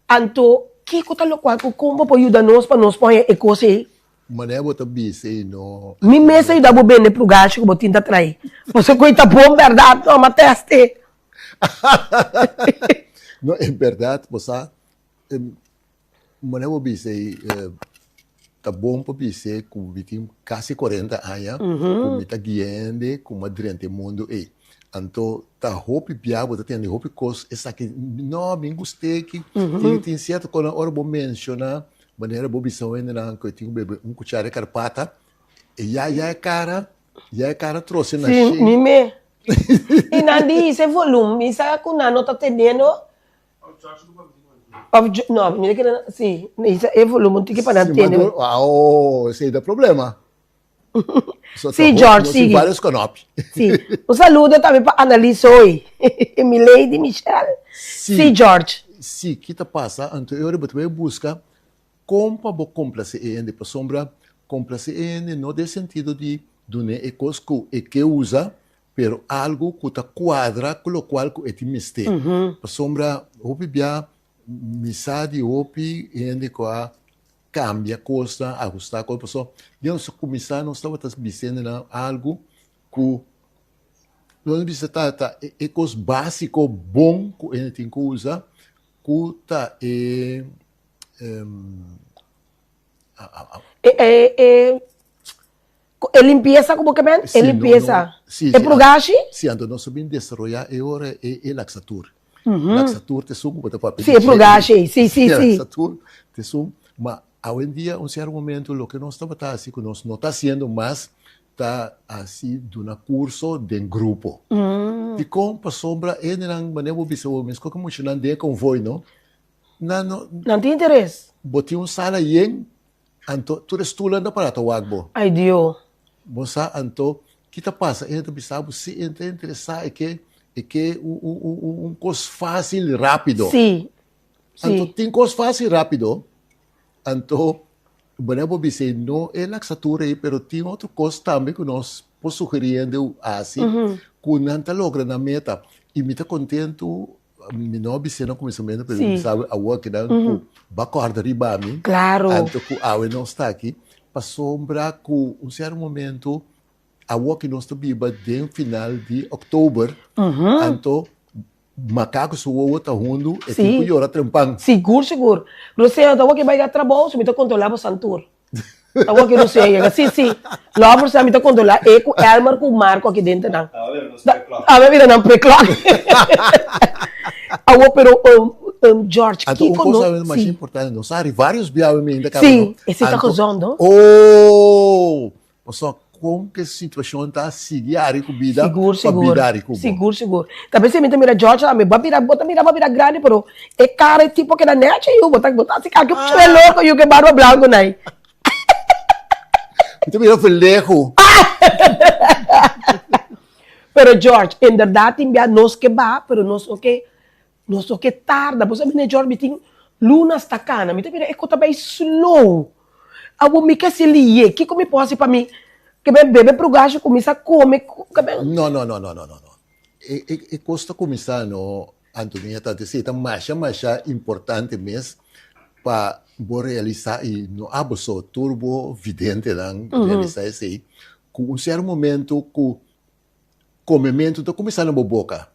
Anto kiko ta lokual ku kon bo por yuda nos pa nos por haña e kos ei? Manera bo ta bisa ei no. Mi mes a yuda bo bende prugashi ku bo tin ta trai. Pasobra ku ei ta bon bèrdat no, m'a tèst'e. No, e bèrdat bo sa, manera bo bisa ei ta bon pa bisa ku mi tin kasi kuarenta aña ku mi ta guia hende ku m'a drenta e mundu ei. Anto ta hopi bia bo ta tende hopi kos esaki no mi gust'e ki tin sierto kosnan ora bo menshoná Manera bo bisa un hendenan ku e tin ku bebe un kuchara di karpata, e ya ya e kara, ya e kara trose na Sí, shei. mi me. I nan di hisa e volum, mi sa ku nan no ta tendendo. Of Jo, no, mi ta kere, sí, hisa e volum un tiki pa nan Si, tende. ma tur, oh, esei ta problema. So, Sí, ta George, nos tin sigui. varios knopi. Sí. Un saludo tambe pa Annalise hoy. Mi lady Michelle. Sí. Sí, George. Sí, ki ta pasa? Anto e ora bo ta bai buska kon pa bo komplase e hende, pasobra komplase e hende no den sentido di dun'é e kos ku e ke usa, pero algu ku ta kuadra ku lokual ku e tin mester. Pasobra hopi bia mi sa di hopi hende ku a kambia kosnan, ahustá kos, pasobra den nos a kuminsá nos tabata bisende nan algu ku nos bisa ta ta e kos básiko bon ku hende tin ku usa ku ta e E e limpiesa ku bo ke men? E limpiesa. E prugashi? Si, anto nos a bin desaroyá e ora e laksatur. Laksatur ta esun ku bo ta papia di dje. Si, e prugashi ei. Si, si, si. Laksatur ta esun. Ma awendia un sierto momento loke nos tabata hasi ku nos no ta hasiendo mas ta hasi duna kurso den grupo. Dikon? Pasobra e hendenan manera bo bisa bo mes ku muchanan den e konvoi no, nan no. Nan tin interes. Bo tin un sala yen Anto tur e stulnan ta para ta wak bo. Ay Dio. Bo sa anto ki ta pasa? E ta bisa bo si e ta interesá e ke e ke un un un un un kos fásil rápido. Sí. Sí. Anto tin kos fásil rápido, anto bo por bisa ei no e laksatura ei pero tin otro kos tambe ku nos por sugerí hende hasi ku nan ta logra nan meta. I mi ta kontentu Mi no a bis'é na kuminsamentu, pero mi sabi awor kinan ku bo a kòrda riba mi. Klaro. Anto ku awe nos ta aki, pasobra ku un sierto momento awor ki nos ta biba den final di òktober, anto makaku su wowo ta hundu, e tin ku yora trempan. Sigur, sigur. Rosea, ta awor ki bai na trabou, so mi ta kontrolá bo santur. Awor ki Rosé yega. Sí, sí. Lover sa mi ta controla e cu Elmer cu Marco aki dentro nan. Awe bira nan preklok. Awor pero um, um, George, Anto un kiko cosa no? mas Sí. importante, nos a hari varios bia awe mi ainda caba, Sí, no? ese ta Anto, gezond, no? oh! Pasobra kon ke situacion ta sigui hari ku bida, Sigur, pa sigur. bida hari ku bo. Sigur, sigur. Ta bes mi ta mira George tambe, bo a bira, bo ta mira bo a bira grandi, pero e cara e tipo keda nechi yu, bo ta, bo ta hasi kaki un chue loco yu ke barba blanco nai. Mi ta mira verleho. Pero George, inderdaad tin bia nos ke ba, pero nos no ke, nos no ke tarda. Bo sa mira George, mi tin lunas ta cana, mi ta mira e ko ta bay slow. Awor mi ke hasi liye, kiko mi por hasi pa mi ke ben bebe prugashi kuminsa kome, ke ben. No, no, no, no, no, no. E, e, e kos ta kuminsá no, Antonieta, ta esei ta masha, masha importante mes pa bo realisá i no abo so, tur bo videntenan realisá esei, ku un sierto momento ku komementu ta kuminsá na bo boka.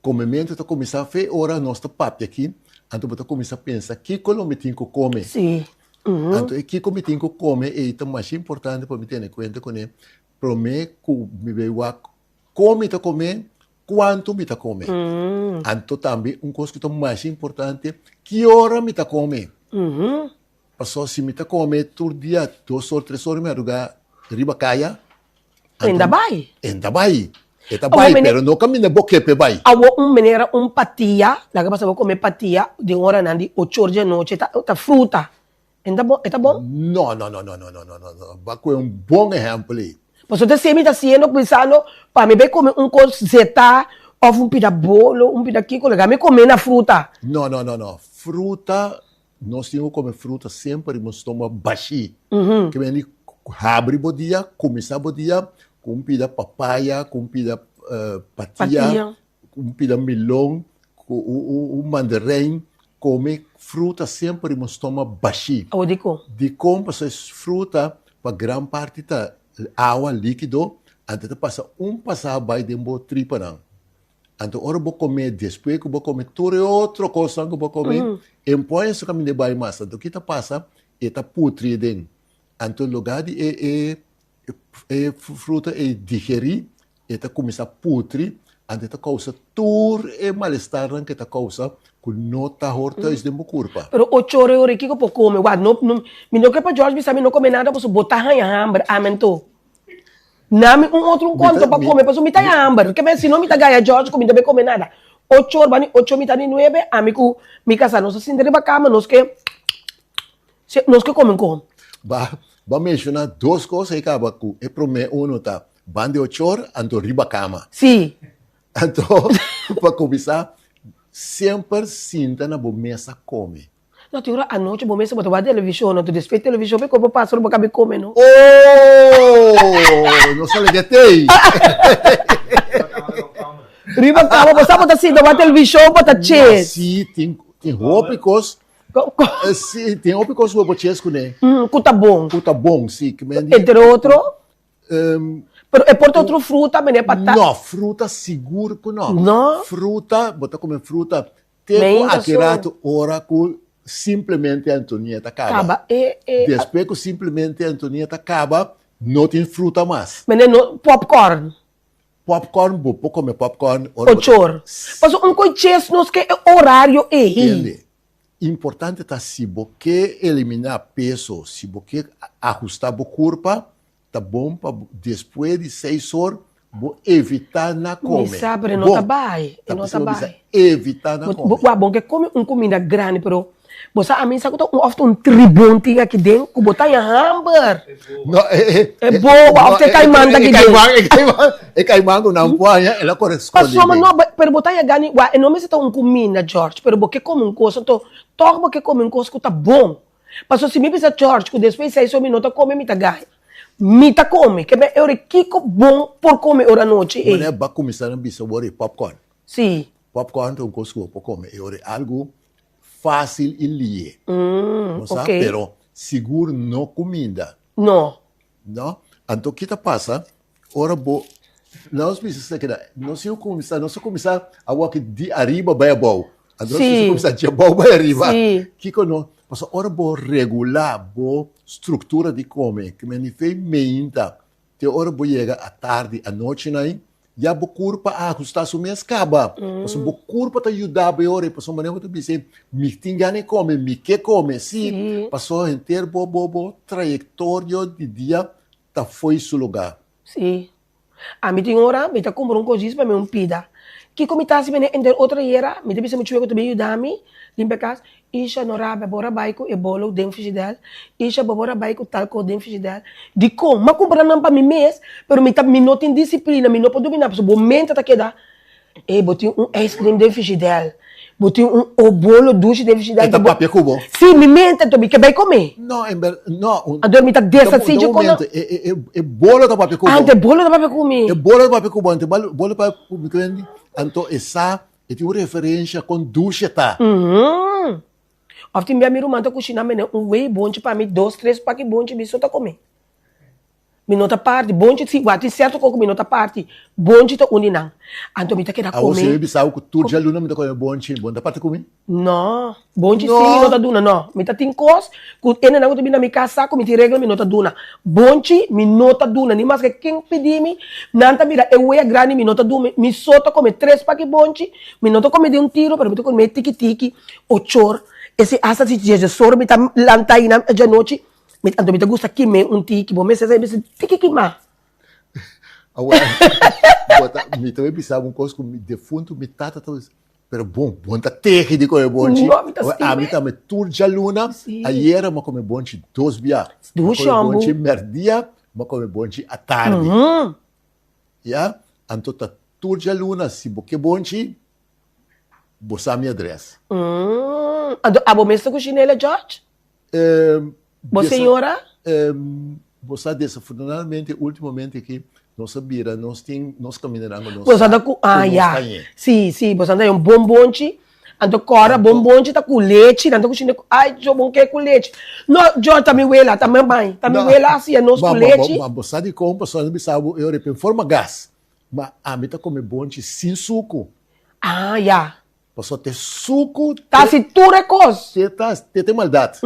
Komementu ta kuminsá fe ora nos ta papia aki, anto bo ta kuminsá pensa kiko lo mi tin ku kome. Anto e kiko mi tin ku kome ei ta masha importante pa mi tene kuenta kuné promé ku mi bai wak kon mi ta kome, kuantu mi ta kome. Anto tambe un kos ku ta masha importante, ki ora mi ta kome. Pasobra si mi ta kome tur dia dos or, tres or di madrugá riba kaya, En ta bai. En ta bai. E ta bai, pero no kaminda bo ke p'e bai. Awor un manera un patia, laga pasa bo kome patia den oranan di ocho or di anochi, ta ta fruta. En ta bon, e ta bon? No, no, no, no, no, no, no, no, no. Bo a kohe un bon ehèmpel ei. Pasobra ta esei mi ta hasiendo kuminsando pa mi bai kome un kos zetá òf un pida bolo, un pida kiko, laga mi kome na fruta. No, no, no, no. Fruta, nos tin ku kome fruta semper riba un stoma bashí. Ke men di habri bo dia, kuminsá bo dia ku un pida papaya, ku un pida patia, ku un pida milon, ku un mandarein. Kome fruta semper riba un stoma bashí. Awo dikon? Dikon? Pasobra e fruta pa gran parti ta awa líkido, anto ta pasa un pasá bai den bo tripanan. Anto ora bo kome, despues ku bo kome tur e otro kosnan ku bo kome, e pon esaki kaminda e bai mas. Anto ki ta pasa? E ta putri aden. Anto lugar di e e e fruta ei digerí, e ta kuminsá putri, anto e ta kousa tur e malestarnan ku e ta kousa ku no ta hor thuis den bo kurpa. Pero ocho ora e ora kiko por kome? Wak, no, no, mi no ke pa George bisa mi no kome nada pasobra bo ta haña hamber, amen to. Nami un otro un konto pa kome pasobra mi ta haña hamber. Ke men si no mi ta gaya George ku mi ta bai kome nada. Ocho ora bani ocho mitad di nuebe ami ku mi kasá nos a sinta riba kama nos ke nos ke kome un kon. Ba ba menshoná dos kos ei kaba ku e promé uno ta ban di ocho or anto riba kama. Si. Anto pa kuminsá semper sinta na bo mesa kome. No tin ora anochi bo mester bo ta wak televishon anto despues televishon bo por pasa ora bo kabi kome no. Oh! No sali di tei. Riba kama bo sa bo ta sinta wak televishon bo ta ches. Si tin tin hopi kos. Si tin hopi kos ku bo por ches kuné. Ku ta bon. Ku ta bon si. Entre otro? Pero e por ta otro fruta mene pa ta. No fruta sigur ku no. No. Fruta bo ta kome fruta Te ku aki rato ora ku simplemente Antonieta kaba. Kaba e e. Despues ku simplemente Antonieta kaba, no tin fruta mas. Mene no popcorn. Popcorn bo por kome popcorn ora bo ta. Ochor. Pasobra un koi ches nos ke e orario ei. Tende. Importante ta si bo ke eliminá peso, si bo ke ahustá bo kurpa, Ta bon pa despues di seis or bo evita na come. Mi sa pero e no ta bai, e no ta bai. Evita na come. Bo bon ke come un cuminda grandi pero bo sa ami sa cu ta un of ta un tribon tin aki den cu bo ta haña hamber. No e e boa of ta e caiman ta aki den. E caiman e caiman cu nan por haña el a core scondi den. Pasobra no pero bo ta haña gana wak e no mester ta un cuminda George pero bo ke come un cos anto toch bo ke come un cos cu ta bon. Pasobra si mi bisa George ku despues di seis or mi no ta kome mi ta gaya. Mi ta kome. Ke ben e ora kiko bon por kome ora anochi ei? Manera bo a kuminsá na bisa wor e popcorn. Si. Popcorn ta un kos ku bo por kome e ora e algu fásil i lihe. Bo sa? Pero sigur no kuminda. No. No? Anto ki ta pasa ora bo nos bisa sa keda nos a kuminsá nos a kuminsá a wòrdu di ariba bai abou anto nos a kuminsá di abou bai ariba kiko no pasobra ora bo regulá bo struktura di kome ke men di fe meinta te ora bo yega atardi anochi nai Ya bo kurpa a ahustá su mes kaba. Pasobra bo kurpa ta yuda bo e ora ei. Pasobra manera bo ta bisa ei, mi tin gana di kome, mi ke kome. Sí, pasobra henter bo bo bo trayektorio di dia ta fo'i su lugá. Sí. Ami tin ora mi ta kumpra un kos pa mi un pida. Kiko mi ta hasi mene enter otro ayera? Mi ta bisa mi chuwe ku ta bin yuda mi limpia kas. Isha no rabia bo ora bai ku e bolo den frijidèr, Isha bo ora bai ku tal kos den frijidèr. Dikon? M'a kumpra nan pa mi mes, pero mi ta mi no tin disiplina, mi no por dominá pasobra bo mente ta keda, ey bo tin un ijscream den frijidèr, bo tin un o bolo dushi den frijidèr. E ta papia ku bo? Sí, mi mente anto mi ke bai kome. No, en ber, no. Anto mi ta deshasí dje kon nan. E, e, e, e bolo ta papia ku bo. Anto e bolo ta papia ku mi. E bolo ta papia ku bo, anto e bolo ta papia ku mi, anto e sa E tin un referensha kon dushe ta. Of tin bia mi ruman ta kushina mene un wei bonchi pa mi dos tres paki bonchi mi so ta kome. Mi no ta parti bonchi si wak tin sierto kos ku mi no ta parti bonchi ta un di nan. Anto mi ta keda Awor si kome. mi bisa bo ku tur djaluna mi ta kome bonchi bo no ta parti ku mi? No, bonchi si mi no ta duna no. Mi ta tin kos ku hendenan ku ta bini na mi kas sa ku mi tin regla mi no ta duna. Bonchi mi no ta duna ni maske ken pidi mi, nan ta mira e wea grandi mi no ta duna. Mi so ta kome tres paki bonchi, mi no ta kome di un tiro pero mi ta kome tiki tiki, ochor, ese asta si diesesor mi ta lanta ayinan djanochi, anto mi ta gusta kime un tiki, bo mester sa mi tiki kima. Awor, bo ta, mi ta bisa bo un kos ku mi defuntu mi tata ta bisa. Pero bon, bon ta tegi di come bonchi. No, mi ta stima. Ami tambe tur djaluna. Sí. Ayera mi a come bonchi dos bia. Dushi Mi a come ambu. bonchi merdia. Mi a kome bonchi atardi. Ya, anto ta tur djaluna si bo ke bonchi, bo sa mi adres. Anto abo mes ta kushin'el, George? Bo señora? Bo sa desafortunadamente ultimamente aki nos a bira nos tin nos kamindanan ku nos Bo sa ta ku ah ya si si bo sa ta un bon bonchi anto kòrda bon bonchi ta ku lechi nan ta kushina ku ay jo bon ke ku lechi no jo ta mi wela ta mi mai ta mi wela a hasié nos ku lechi. Ma bo sa dikon pasobra nan bisa bo e ora e forma gas ma ami ta kome bonchi sin suku. Ah ya. Pasobra te suku te. Ta hasi tur e kos. Te ta te te maldat.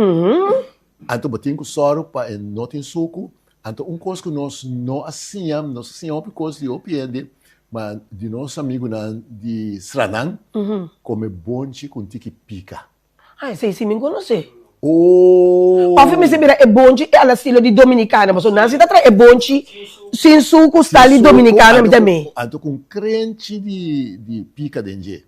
Anto bo tin ku sòru pa e no tin suku. Anto un kos ku nos no a siña, nos a siña hopi kos di hopi hende, ma di nos amigunan di Sranan, kome bonchi ku un tiki pika. Ah, esei si mi konosé. Oh! Òf mi mester bira e bonchi e ala stilo di Dominicana, pasobra nan si ta trae e bonchi sin suku stal di Dominicana mi ta me. Anto ku un krenchi di di pika den dje.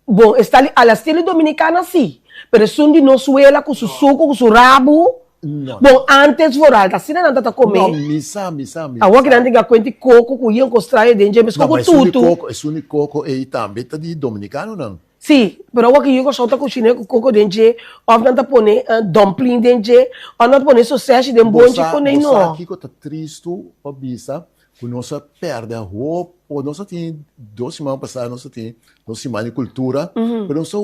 Bon, e stal di ala stilo di Dominicana si, pero esun di nos wela ku su suku, ku su rabu, bon antes vooral ta asina nan ta ta kome. No, mi sa, mi sa, mi sa. Awor ki nan tin kuenti koko ku yen kos trae den dje, meskos ku tutu. No, ma esun di koko ei tambe ta di Dominicanonan. Sí, pero awor ki yu Kòrsou ta kushiné ku koko den dje, òf nan ta pone dumpling den dje, òf nan ta pone soseshi den bonchi ku nei no. Bo sa kiko ta tristu pa bisa ku nos a pèrdè hopi, nos a tin dos siman pasá nos a tin nos siman di kultura, pero nos a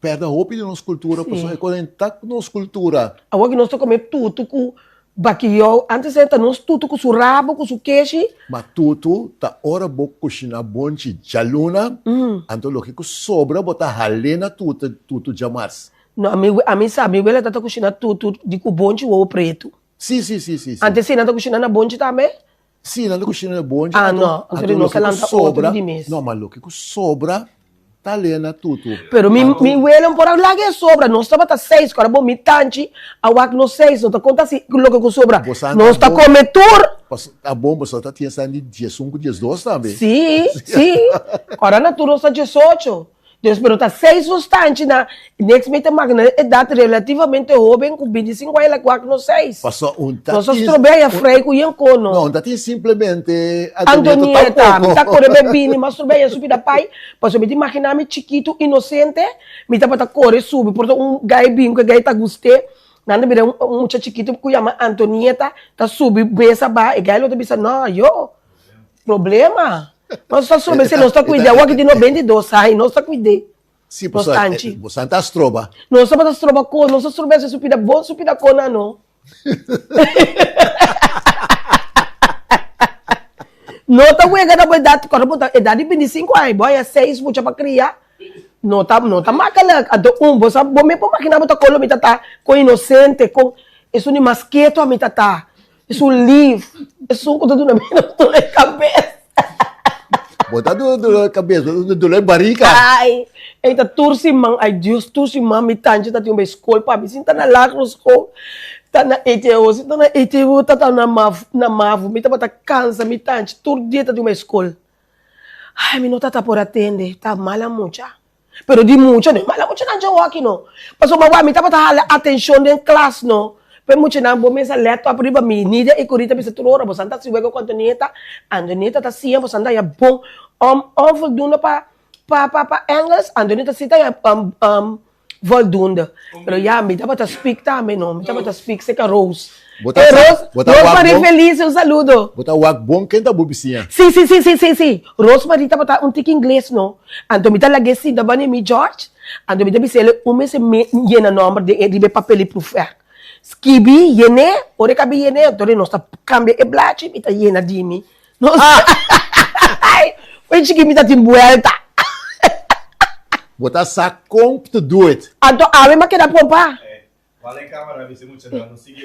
pèrdè hopi di nos kultura pasobra e kos ta nos kultura. Awor ki nos ta kome tutu ku Bakiyou, antes e ta nos tutu ku su rabo, ku su keshi. Ma tutu ta ora bo kushiná bonchi djaluna, anto loke ku sobra bo ta hal'é na tutu, tutu djamars. No, ami, ami sa, mi wela ta ta kushiná tutu di ku bonchi wowo pretu. Si, si, si, si, si. Antes si nan ta kushiná na bonchi tambe? Si, nan ta kushina na bonchi. Ah, no. Anto di nos a lanta otro di mes. No, ma loke ku sobra ta lena tutu. Pero mi, mi welo por a laga e sobra. Nos tabata seis, ku ora bo mi tanchi a wak nos seis. No ta konta si loke ku sobra. Nos ta kome tur. Ta bon, boso ta tin esnan di diesun ku diesdos tambe. Si, si. Ora na tur nos ta diesocho. Dus pero ta seis nos tanchi na next mi ta magna edat relativamente hoben ku bintisinko aña la wak nos seis. Paso un ta Nos a strobea ya frei ku yen kono. No, un ta tin simplemente Antonieta tampoco. Mi ta kore be bini, mi a strobea ya su pida pai, paso mi ta imagina mi chikitu inocente, mi tabata kore subi por ta un gai bin ku e gai ta guste, nan ta bira un mucha chikitu ku yama Antonieta ta subi mesa baha, e gai lo ta bisa no yo. Problema. Nos ta stroba esei, nos ta cuid'é. Awor ki tin 92 aña, nos ta cuid'é. Sí, nos tanchi. Bo ta stroba. Nos tabata stroba con, nos ta stroba esei su pida bon, su pida cona no. No ta wega na bo edad, cuando bo ta edad di 25 aña, bo haya seis mucha pa cria, no ta, no ta makkelijk. Anto un, bo sa, bo mes por magina bo ta con lo mi ta ta, con inocente, con esun di mas keto a mi ta ta. Esun lief, esun ku ta duna mi dolor di kabes. Bo ta duna dolor di kabes, bo ta duna dolor di barika. Ai, ei ta tur siman, ai Dios, tur siman mi tanchi ta tin un bai skol pa mi. Sin ta na lagro skol, ta na ETO, sin ta na ETO, ta ta na mavo, na mavo. Mi tabata kansa mi tanchi, tur dia ta tin un bai skol. Ai, mi no tata por atende, ta mala mucha. Pero di mucha no e mala muchanan dje hoki no. Pasobra wak mi tabata hala atencion den klas no. P'e muchanan bo mesa laptop riba mi. Nidia i Corita bisa tur ora bosan ta hasi wega ku Antonieta. Antonieta ta siña bosan ta haña bon onvoldoende pa pa pa pa Engels. Antonieta si ta haña voldoende. Pero ya mi tabata speak tambe no. Mi tabata speak seka Rose. Bo ta Hey Rose, bo ta wak Rosemarie bon? Felice un saludo. Bo ta wak bon ken ta bo bisiña? Si si si si si si. Rosemarie tabata un tiki ingles no. Anto mi ta lag'é sinta bani mi George. Anto mi ta bisa el un mester me yena nomber den e riba e papel di proefwerk. Skibi, yen'é, ora e kabi yen'é anto nos ta kambia e blachi mi ta yena di mi. Nos Wen chiki mi ta tin buelta. Bo ta sa kon to do it. Anto awe mi a keda pompa.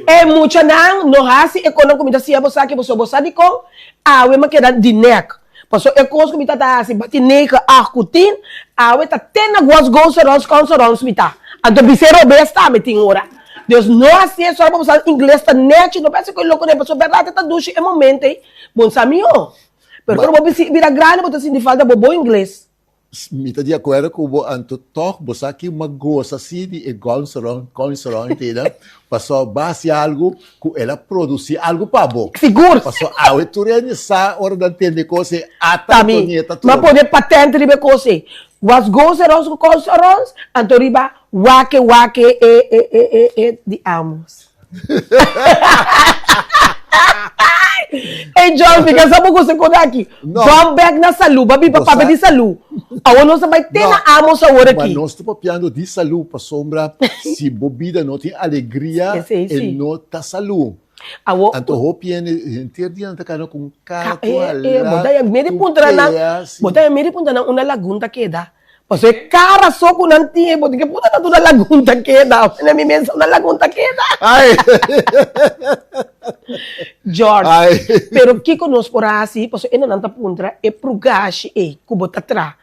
E muchanan no hasi e konan ku mi ta siña bo sa ki boso bo sa dikon awe mi a keda di nek paso e kos ku mi ta hasi bati nege acht ku tin awe ta te na what's goes around comes around mi ta anto bis'é robes tambe tin ora dus no hasi esora pa bo sa ingles ta nechi no pensa ku e loko paso bèrdat e ta dushi e momento ei bon sa mihó pero ora bo bira grandi bo ta sinti falta bo bon ingles. Mi ta di akuerdo ku bo, anto tòg bo sa ki m'a gosa si di e Gònseron, Kònseron tida, pasobra bo a hasi algu ku el a produsí algu pa bo. Sigur! Pasobra awe tur hende sa ora nan tende kos ei, ata Ta mi, Antonieta m'a trobe. pone patente riba e kos ei. Was Gònserons ku Kònserons, anto riba wake wake e e e e e di Amos. Ey John, mi ka sa bo gosa kon aki. No. Bam bek na salu, ba biba Bo papia sa- di salu. Awor nos a bai te No. na Amos awor Ma aki. nos ta papiando di salu pasobra si bo bida no tin alegria, Esei e sí. no ta salu. Awor, Anto hopi hende henter dia nan ta kana ku un kara Ka- tur eh, eh, halá, bo ta ya meri tur puntra nan, kea, si. bo ta ya meri puntra nan unda lagun ta keda. Pasobra e kara so ku nan tin, bo tin ke puntra nan unda lagun ta keda. Na mi mesa unda lagun ta keda. Ai! George, Ai! pero kiko nos por hasi? Pasobra e nan ta puntra e prugashi ei ku bo ta traha.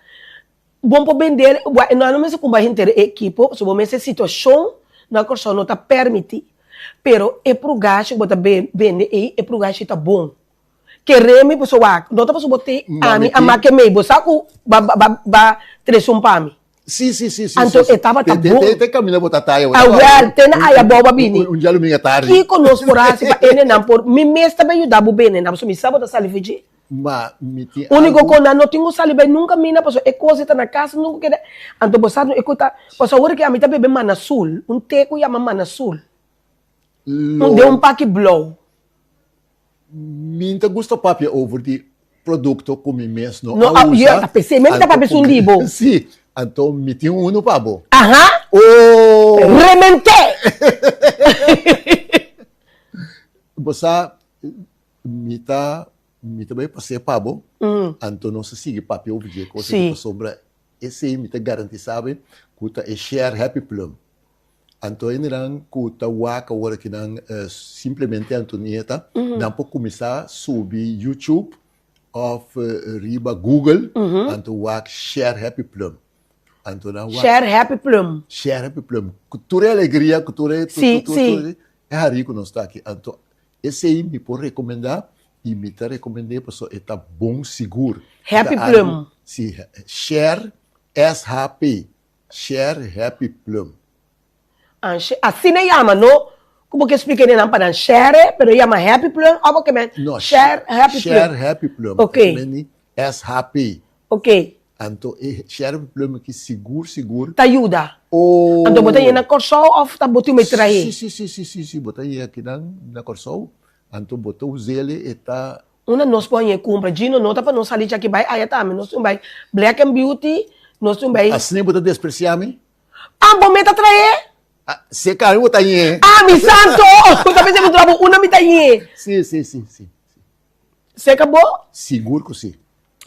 Bon por bende, bo no a mester kumba henter e ekipo, pasobra bo mester situashon na Kòrsou no ta pèrmití. Pero e prugashi ku bo ta bende ei, e prugashi ta bon. Kere mi pasobra wak, no ta pasobra bo te ami a make mei, bo sa ku ba ba ba trese un pa mi. Sí, sí, sí, sí. Anto sí, e tabata Te, te, bon. te, te camina bo tataya. Ah, wel, te na aya bo ba bini. Un, un djaluminga tardi. Kiko nos por hasi pa enenan por, mi mes ta bay yuda bo bene nan, pasobra mi sa bo ta sali for dje. Ma mi tin Úniko algu. ku nan no tin ku sali bay nunka mina pasobra e kos ei ta na kas nunka keda, anto bo sa no e ku ta, pasobra awor ke ami ta bebe manasul, un te ku yama manasul. Lo. Den un paki blou. Mi ta gusta papia over di producto cu mi mes no No a a usa. yeah, ta pesey mi ta Anto papia cu esun di bo. Si, anto mi tin uno pa bo. Aha! Oh! Remente! Bo sa, mi ta, mi ta bay pas'e pa bo, anto nos ta sigui papia over dje cosa Si. pasobra esey mi ta garantisa bo cu ta e share Happy Plum. Anto hendenan ku ta wak awor akinan simplemente Antonieta, nan por kuminsá subi YouTube òf riba Google, anto wak Share Happy Plum. Anto nan wak. Share Happy Plum. Share Happy Plum. Ku tur e alegria, ku tur e, Sí, tur, sí. tur e harí ku nos ta aki. Anto esei mi por rekomendá i mi ta rekomend'é pasobra e ta bon sigur. Happy Plum. Sí, Share SHP. Share Happy Plum. An she asina e yama no ku bo ke splika e nan pa nan share pero e yama Happy Plum of bo ke men No, Share Happy Plum. Share Happy Plum. Ok. E men ni SHP. Ok. Anto e Share Happy Plum aki sigur sigur. Ta yuda. Oh. Anto bo ta yena Kòrsou of ta bo tin me trahe? Si si si si si si bo ta yega akinan na Kòrsou anto bo ta us'el e ta. Unda nos por haña e kumpra? Gino, no ta pa nos sali djaki bai aya tambe. Nos tin bai Black and Beauty, nos tin bai. Asina bo ta despresiá mi? Ah, bo me ta traé? Ah, si e kami bo ta hañ'é. Ah, mi santo! Bo ta pensa mi traha bo unda mi ta hañ'é? Si, si, si, si. Seka bo? Sigur ku si.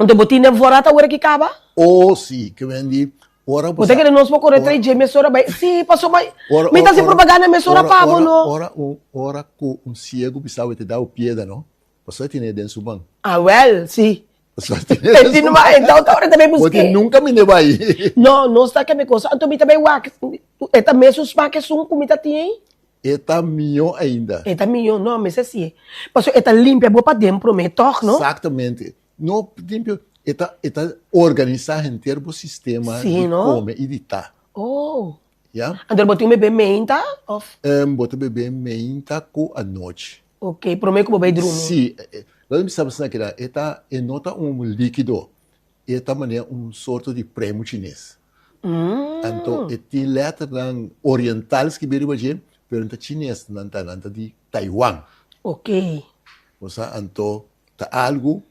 Anto bo tin den voorraad awor aki kaba? Oh, si. Ke wendi ora bo Bo ta sa. kere nos por kore Ora. trae dje mesora bai? Si, pasobra Ora, mi ta ora, hasi ora, propaganda mesora ora, pa bo, ora, no? ora un, ora ku un siegu bisa bo e te da bo pieda, no? Pasobra e tene den su man. Ah, wel, si. Pasobra e tene den su man. Então, ta ora ta bay Bo busqué. tin nunca mi ne bay. No, no sta keme cosa. Anto mi ta bay wak. E ta mesun smaak esun ku mi ta tin ei? E ta mihó ainda. E ta mihó, no, mester si. Pasobra e ta limpia bo paden promé, tòg, no? Exactamente. No limpia, e ta, e ta organisa henter bo sistema Sí, di no? kome i di ta. Oh. Ya. Anto bo tin bebe meinta of? Bo ta bebe meinta ku anochi. Ok, prome ku bo bai drumi. Si, lo mi sa basna keda, e ta, e no ta un likido, e ta manera un sorto di premu chines. Anto e tin letternan oriental skibí riba dje, pero no ta chines, nan ta, nan ta di Taiwan. Ok. Bo sa, anto ta algu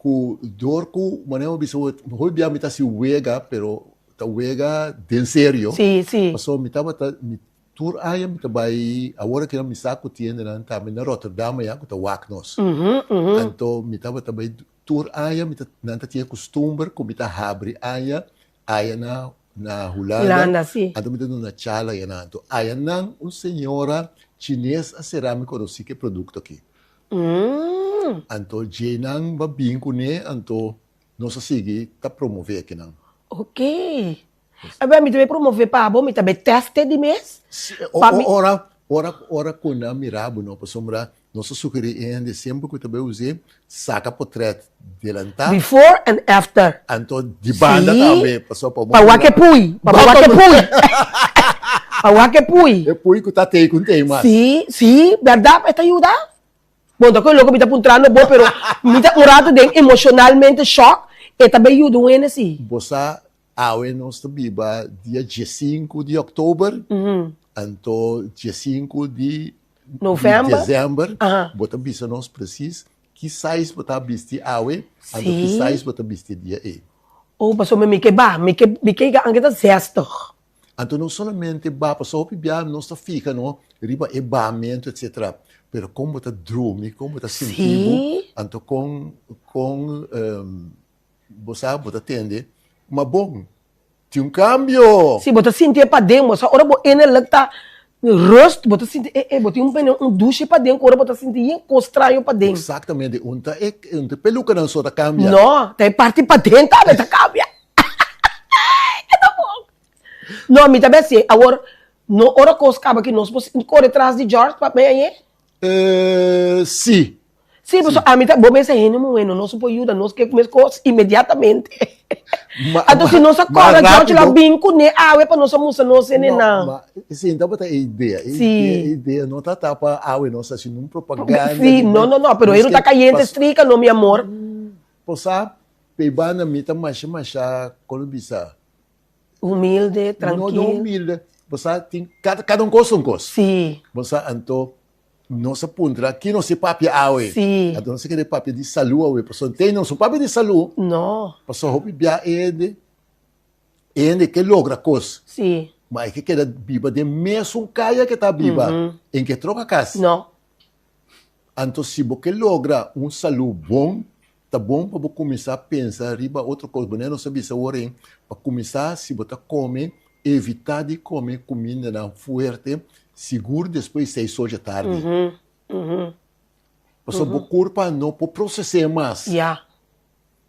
ku dor ku manera bo bisa bo, hopi bia mi ta hasi wega, pero ta wega den serio. Si, si. Pasobra mi tabata, mi Tur aña mi ta bai, awor aki nan mi sa ku tiendanan tambe na Rotterdam aya ku ta wak nos. Anto mi tabata bai tur aña mi ta nan ta tin e kustumber ku mi ta habri aña aya na na Hulanda. Hulanda, si. Anto mi ta duna chala aya nan. Anto aya nan un señora chines a sera mi konosí ku e produkto aki. Anto dje nan ba bin kuné anto nos a sigui ta promové akinan. Ok. Abel, mi ta bay promove pa bo, mi ta bay teste di mes. Si, Pa mi- ora, ora, ora ku nan mira bo no, pasobra. Nos ta sugerí e hende semper ku ta bai us'é, saka potrèt delantá. Before and after. Anto di banda Sí. tambe, pasobra pa Pa wak e pui, pa bo wak e pui. Pa wak e pui. E pui ku ta tei ku n'tei mas. Sí, sí, bèrdat e ta yuda. Bon, ta koe loko mi ta puntrando bo, pero mi ta un rato den emocionalmente shock, e ta bay yuda un hende si. Bo sa, awe nos ta biba dia diesinku di oktober, anto diesinku di November. december, bo ta bisa nos precies ki size bo ta bisti awe, anto ki size bo ta bisti dia ei. Oh, pasobra mi ke ba, mi ke, mi ke yega anke ta zestig. Anto no solamente ba, pasobra hopi bia nos ta fiha no riba e bamentu etcetera, pero kon bo ta drumi, kon bo ta sinti bo, anto kon kon bo sa bo ta tende, ma bon tin un kambio! Si, bo ta sinti e paden, bo sa ora bo innerlijk ta rust, bo ta sinti e e bo tin un pene un dushe paden ku ora bo ta sinti yen kos straño paden. Exactamente, un ta e un ta e pelukanan so ta kambia. No, ta e parti paden tambe ta kambia. E ta bon. No, mi ta besi, awor, no ora kos kaba ki nos por kore tras di George pa mei añe? Eh, si. Si, pasobra ami ta, bo mester hende muhé, no nos por yuda, nos ke mes kos inmediatamente. Ma, Anto si nos a ma kòrda George lo a rápido. bin kuné awe pa nos a mustra nos No, hendenan. ma esei tabata e idea. E Si. idea, e idea no ta ta pa awe nos hasi un propaganda Si, di no, bai, no, no, pero nos e no ke ta kayente pas. strika no, mi amor. Bo sa, p'e banda mi ta masha masha, kon lo bisa? Humilde, trankil. No, no humilde. Bo sa, tin kada, kada un kos un kos. Sí. Bo sa, anto nos a puntra, ki nos e papia awe? Sí. Anto nos a kere papia di salu awe, pasobra te nos no papia di salu. No. Pasobra hopi bia e hende, e hende ke logra kos. Sí. Ma e ke keda biba den mesun kaya ke ta biba, en ke troka kas. No. Anto si bo ke logra un salú bon, ta bon pa bo kuminsá pensa riba otro kos. Bo nos a bisa awor ei, pa kuminsá si bo ta kome, evitá di kome kumindanan fuerte, sigur despues di seis or dje tardi. Pasobra bo kurpa no por proses'é mas.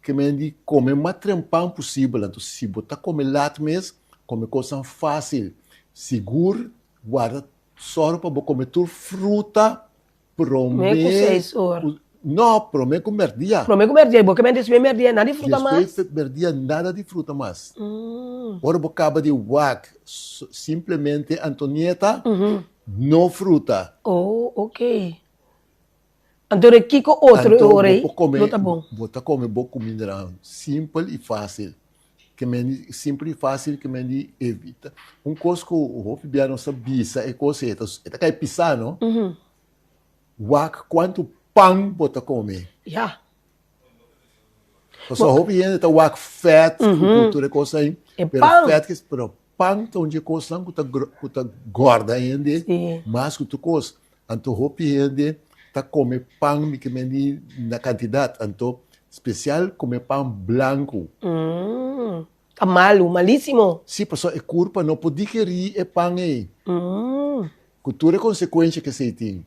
Ke men di kome mas trempan posibel. Anto si bo ta kome lat mes, kome kosnan fásil. Sigur guarda Sòru pa bo kome tur fruta promé Promé ku seis or. No, promé ku mèrdia. Promé ku mèrdia, i bo ke men despues mèrdia nada di fruta mas? Despues mèrdia nada di fruta mas. Ora bo kaba di wak simplemente Antonieta, no fruta. Oh, ok. Anto de kiko otro e Anto ora bo ei por kome, no ta bon? bo ta kome bo kumindanan simpel i fásil. Ke men di simpel i fásil ke men di evita. Un kos ku hopi bia nos ta bisa e kos ei, e ta kai pisá no. Wak kuantu pan bo ta kome. Ya. Pasobra hopi hende ta wak fèt ku tur e kos ei, E pero pan. fèt ke pero pan ta un dje kosnan ku ta ku ta gòrda hende Sí. mas ku tur kos. Anto hopi hende ta kome pan mi ke men di na kantidat, anto spesial kome pan blanku. Ta malu, malisimo. Sí, pasobra e kurpa no por digerí e pan ei, ku tur e konsekuensha ku esei tin.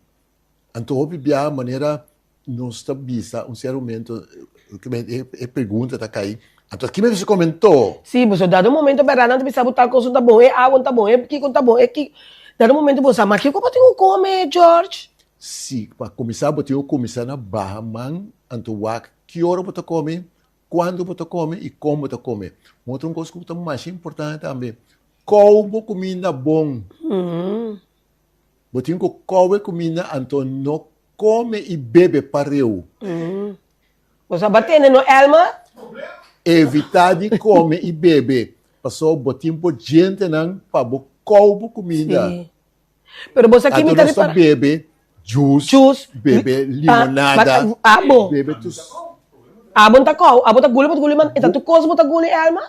Anto hopi biaha manera nos ta bisa un sierto momento, e pregunta ta kai, anto aki mi mester komentó. Sí, pasobra dado momento bèrdat nan ta bisa bo tal kos no ta bon, e awa no ta bon, e kiko no ta bon, e kiko. Dado momento bo sa, ma kiko bo tin ku kome, George? Sí, pa kuminsá bo tin ku kuminsá na baha man, anto wak ki ora bo ta kome, kuantu bo ta kome i kon bo ta kome. Un otro kos ku ta masha importante tambe, kou bo kuminda bon. Bo tin ku kowe kuminda anto no kome i bebe pareu. Bo sa ba tene no Elmer? Evita di kome i bebe pasobra bo tin bo djentenan pa bo kou bo kuminda. Sí. Pero bo sa ki Anto mi ta nos ta ripara? bebe juice, Juice. bebe limonada, Abo. bebe tus. Abo no ta kou, abo ta guli bo ta guli man, e ta tur kos bo ta guli Elmer?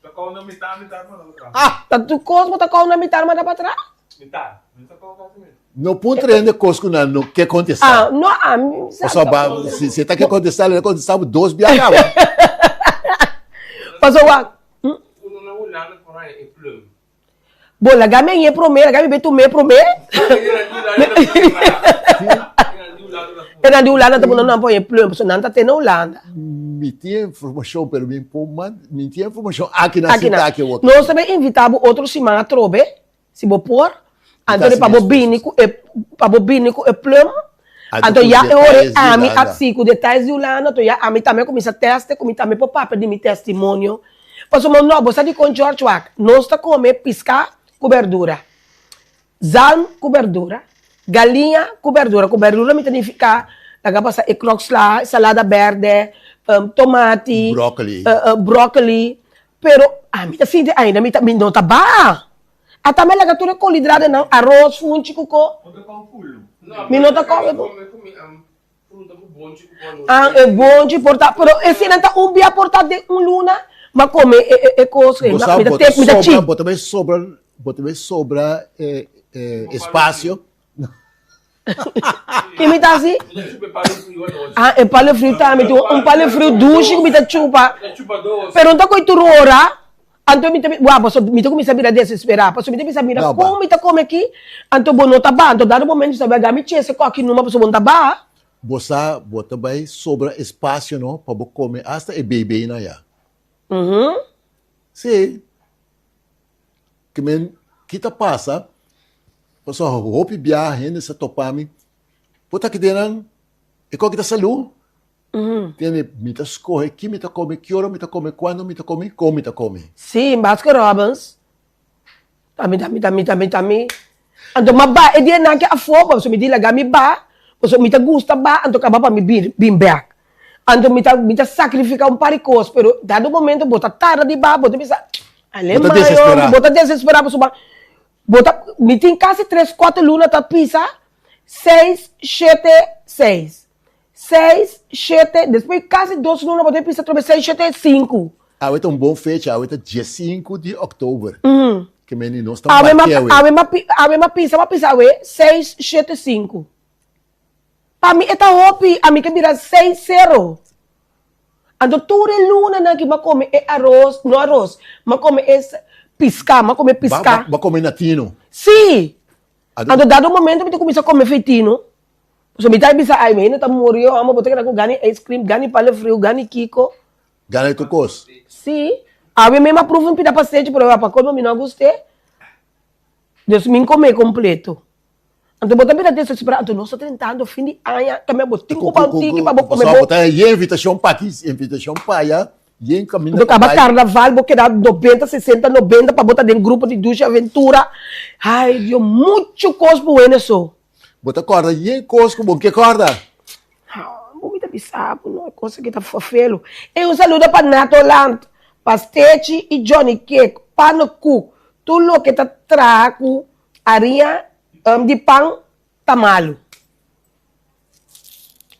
Ta kou na mitar, mitar manda pa tras. Ta tur kos bo ta kou na mitar manda pa tras? Mitar. Mi ta kou kasi mitar. No puntra hende kos ku nan no ke kontestá. Ah, no, ami sa. Pasobra ba, si, si e ta ke kontestá, lo e kontestá bo dos bia kaba. Pasobra wak. Uno na Hulanda por haña e plum. Bo laga mi añe promé, laga mi be tumé promé. E nan di Hulanda ta pone nan por haña plum, pasobra nan ta te na Hulanda. Mi tin informashon, pero mi por manda, mi tin informashon aki na sinta aki awor. Nos ta bay invita bo otro siman atrobe, si bo por, anto pa bo bini ku e, pa bo bini ku e plum. Anto ya e ora ei ami a si ku detayes di Hulanda, anto ya ami tambe a kuminsá tèste ku mi tambe por papia di mi testimonio. Pasobra no, bo sa dikon George wak, nos ta kome piská ku bèrdura, zalm ku bèrdura, galiña ku bèrdura, ku bèrdura mi ta nifiká laga pasa e kròksla, salada bèrdè, tomati, bròkoli, pero ami ta sinti ainda mi ta mi no ta baha. Ata mi a laga tur e kolidradenan, aros, funchi ku ko. Mi no ta kome ku. Ah, e bonchi por ta, pero eseinan ta un bia por ta den un luna, m'a kome e e e kos ei, Bo sa, mi ta bo te ta mi ta sobra, chi. bo ta bai sobra, bo ta bai sobra e e espasio. Ki mi ta hasi? Ah, e palo friu tambe, tin un palo friu dushi ku mi ta chupa, pero no ta koe tur ora, anto mi ta wak pasobra mi ta kuminsá bira desesperá, pasobra mi ta bisa mira kon mi ta kome aki, anto bo no ta baha, anto dado momento mi sa bai mi chese koki numa pasobra bo no ta baha. Bo sa bo ta bai sobra espasio no pa bo kome asta e beibeinan ya. Sí. Ke men ki ta pasa, pasobra hopi biaha hende sa topa mi, bo ta kede nan e koki ta salú? Tende, mi ta skohe ki mi ta kome, ki ora mi ta kome, kuando mi ta kome, kon mi ta kome. Sí, Baskin Robbins, ta mi, ta mi, ta mi, ta mi, ta mi. Anto m'a ba e dianan ke afó, pasobra mi di laga mi ba, pasobra mi ta gusta ba, anto kaba pa mi bin, bin bèk. Anto mi ta, mi ta sakrifiká un par di kos, pero dado momento bo ta tarda di ba, bo ta bisa, Ale Bo ta mayo, desesperá. bo ta desesperá pasobra bo ta, mi tin kasi tres, kuater luna ta pisa seis, shete, seis. Seis, shete, despues kasi dos luna bo ta pisa atrobe seis, shete, sinku. Awe ta un bon fecha, awe ta diesinku di òktober. Ke meni nos ta Awe ma, mark'é awe. awe ma, awe ma pisa, ma pisa awe seis, shete, sinku. Pa mi e ta hopi, ami ke bira seis, sero. Anto tur e lunanan ki m'a kome e aros, no aros, m'a kome e piská, m'a kome piská. Bo a kome na tino? Sí! Anto dado momento mi ta kuminsá kome feitino, pasobra mi ta bisa ai mi hende ta muri yo amo bo ta keda ku gana di ice cream, gana di palo friu, gana di kiko. Gana di tur kos? Sí. Awe mi a prufa un pida pastechi pero pa kolmo mi no a gust'é. Dus mi n'kome kompleto. Anto bo ta bira desesperá, anto nos ta drentando fin di aña, tambe bo tin ku ba un tiki pa bo kome bo. Bo ta yen invitashon pa aki, invitashon pa aya, yen kaminda Bo pa kaba bai. karnaval, bo keda nobenta, sesenta, nobenta pa bo ta den grupo di Dushi Aventura. Ai Dios, muchu kos bo wene so. Bo ta kòrda yen kos ku bo ke kòrda. Ha, bo mi ta bisa bo no, e kos aki ta fafelu. E un saludo pa Nato Land, Pastechi i Johnny Cake, Pannenkoek, tur loke ta traha ku Ariña di pan ta malu.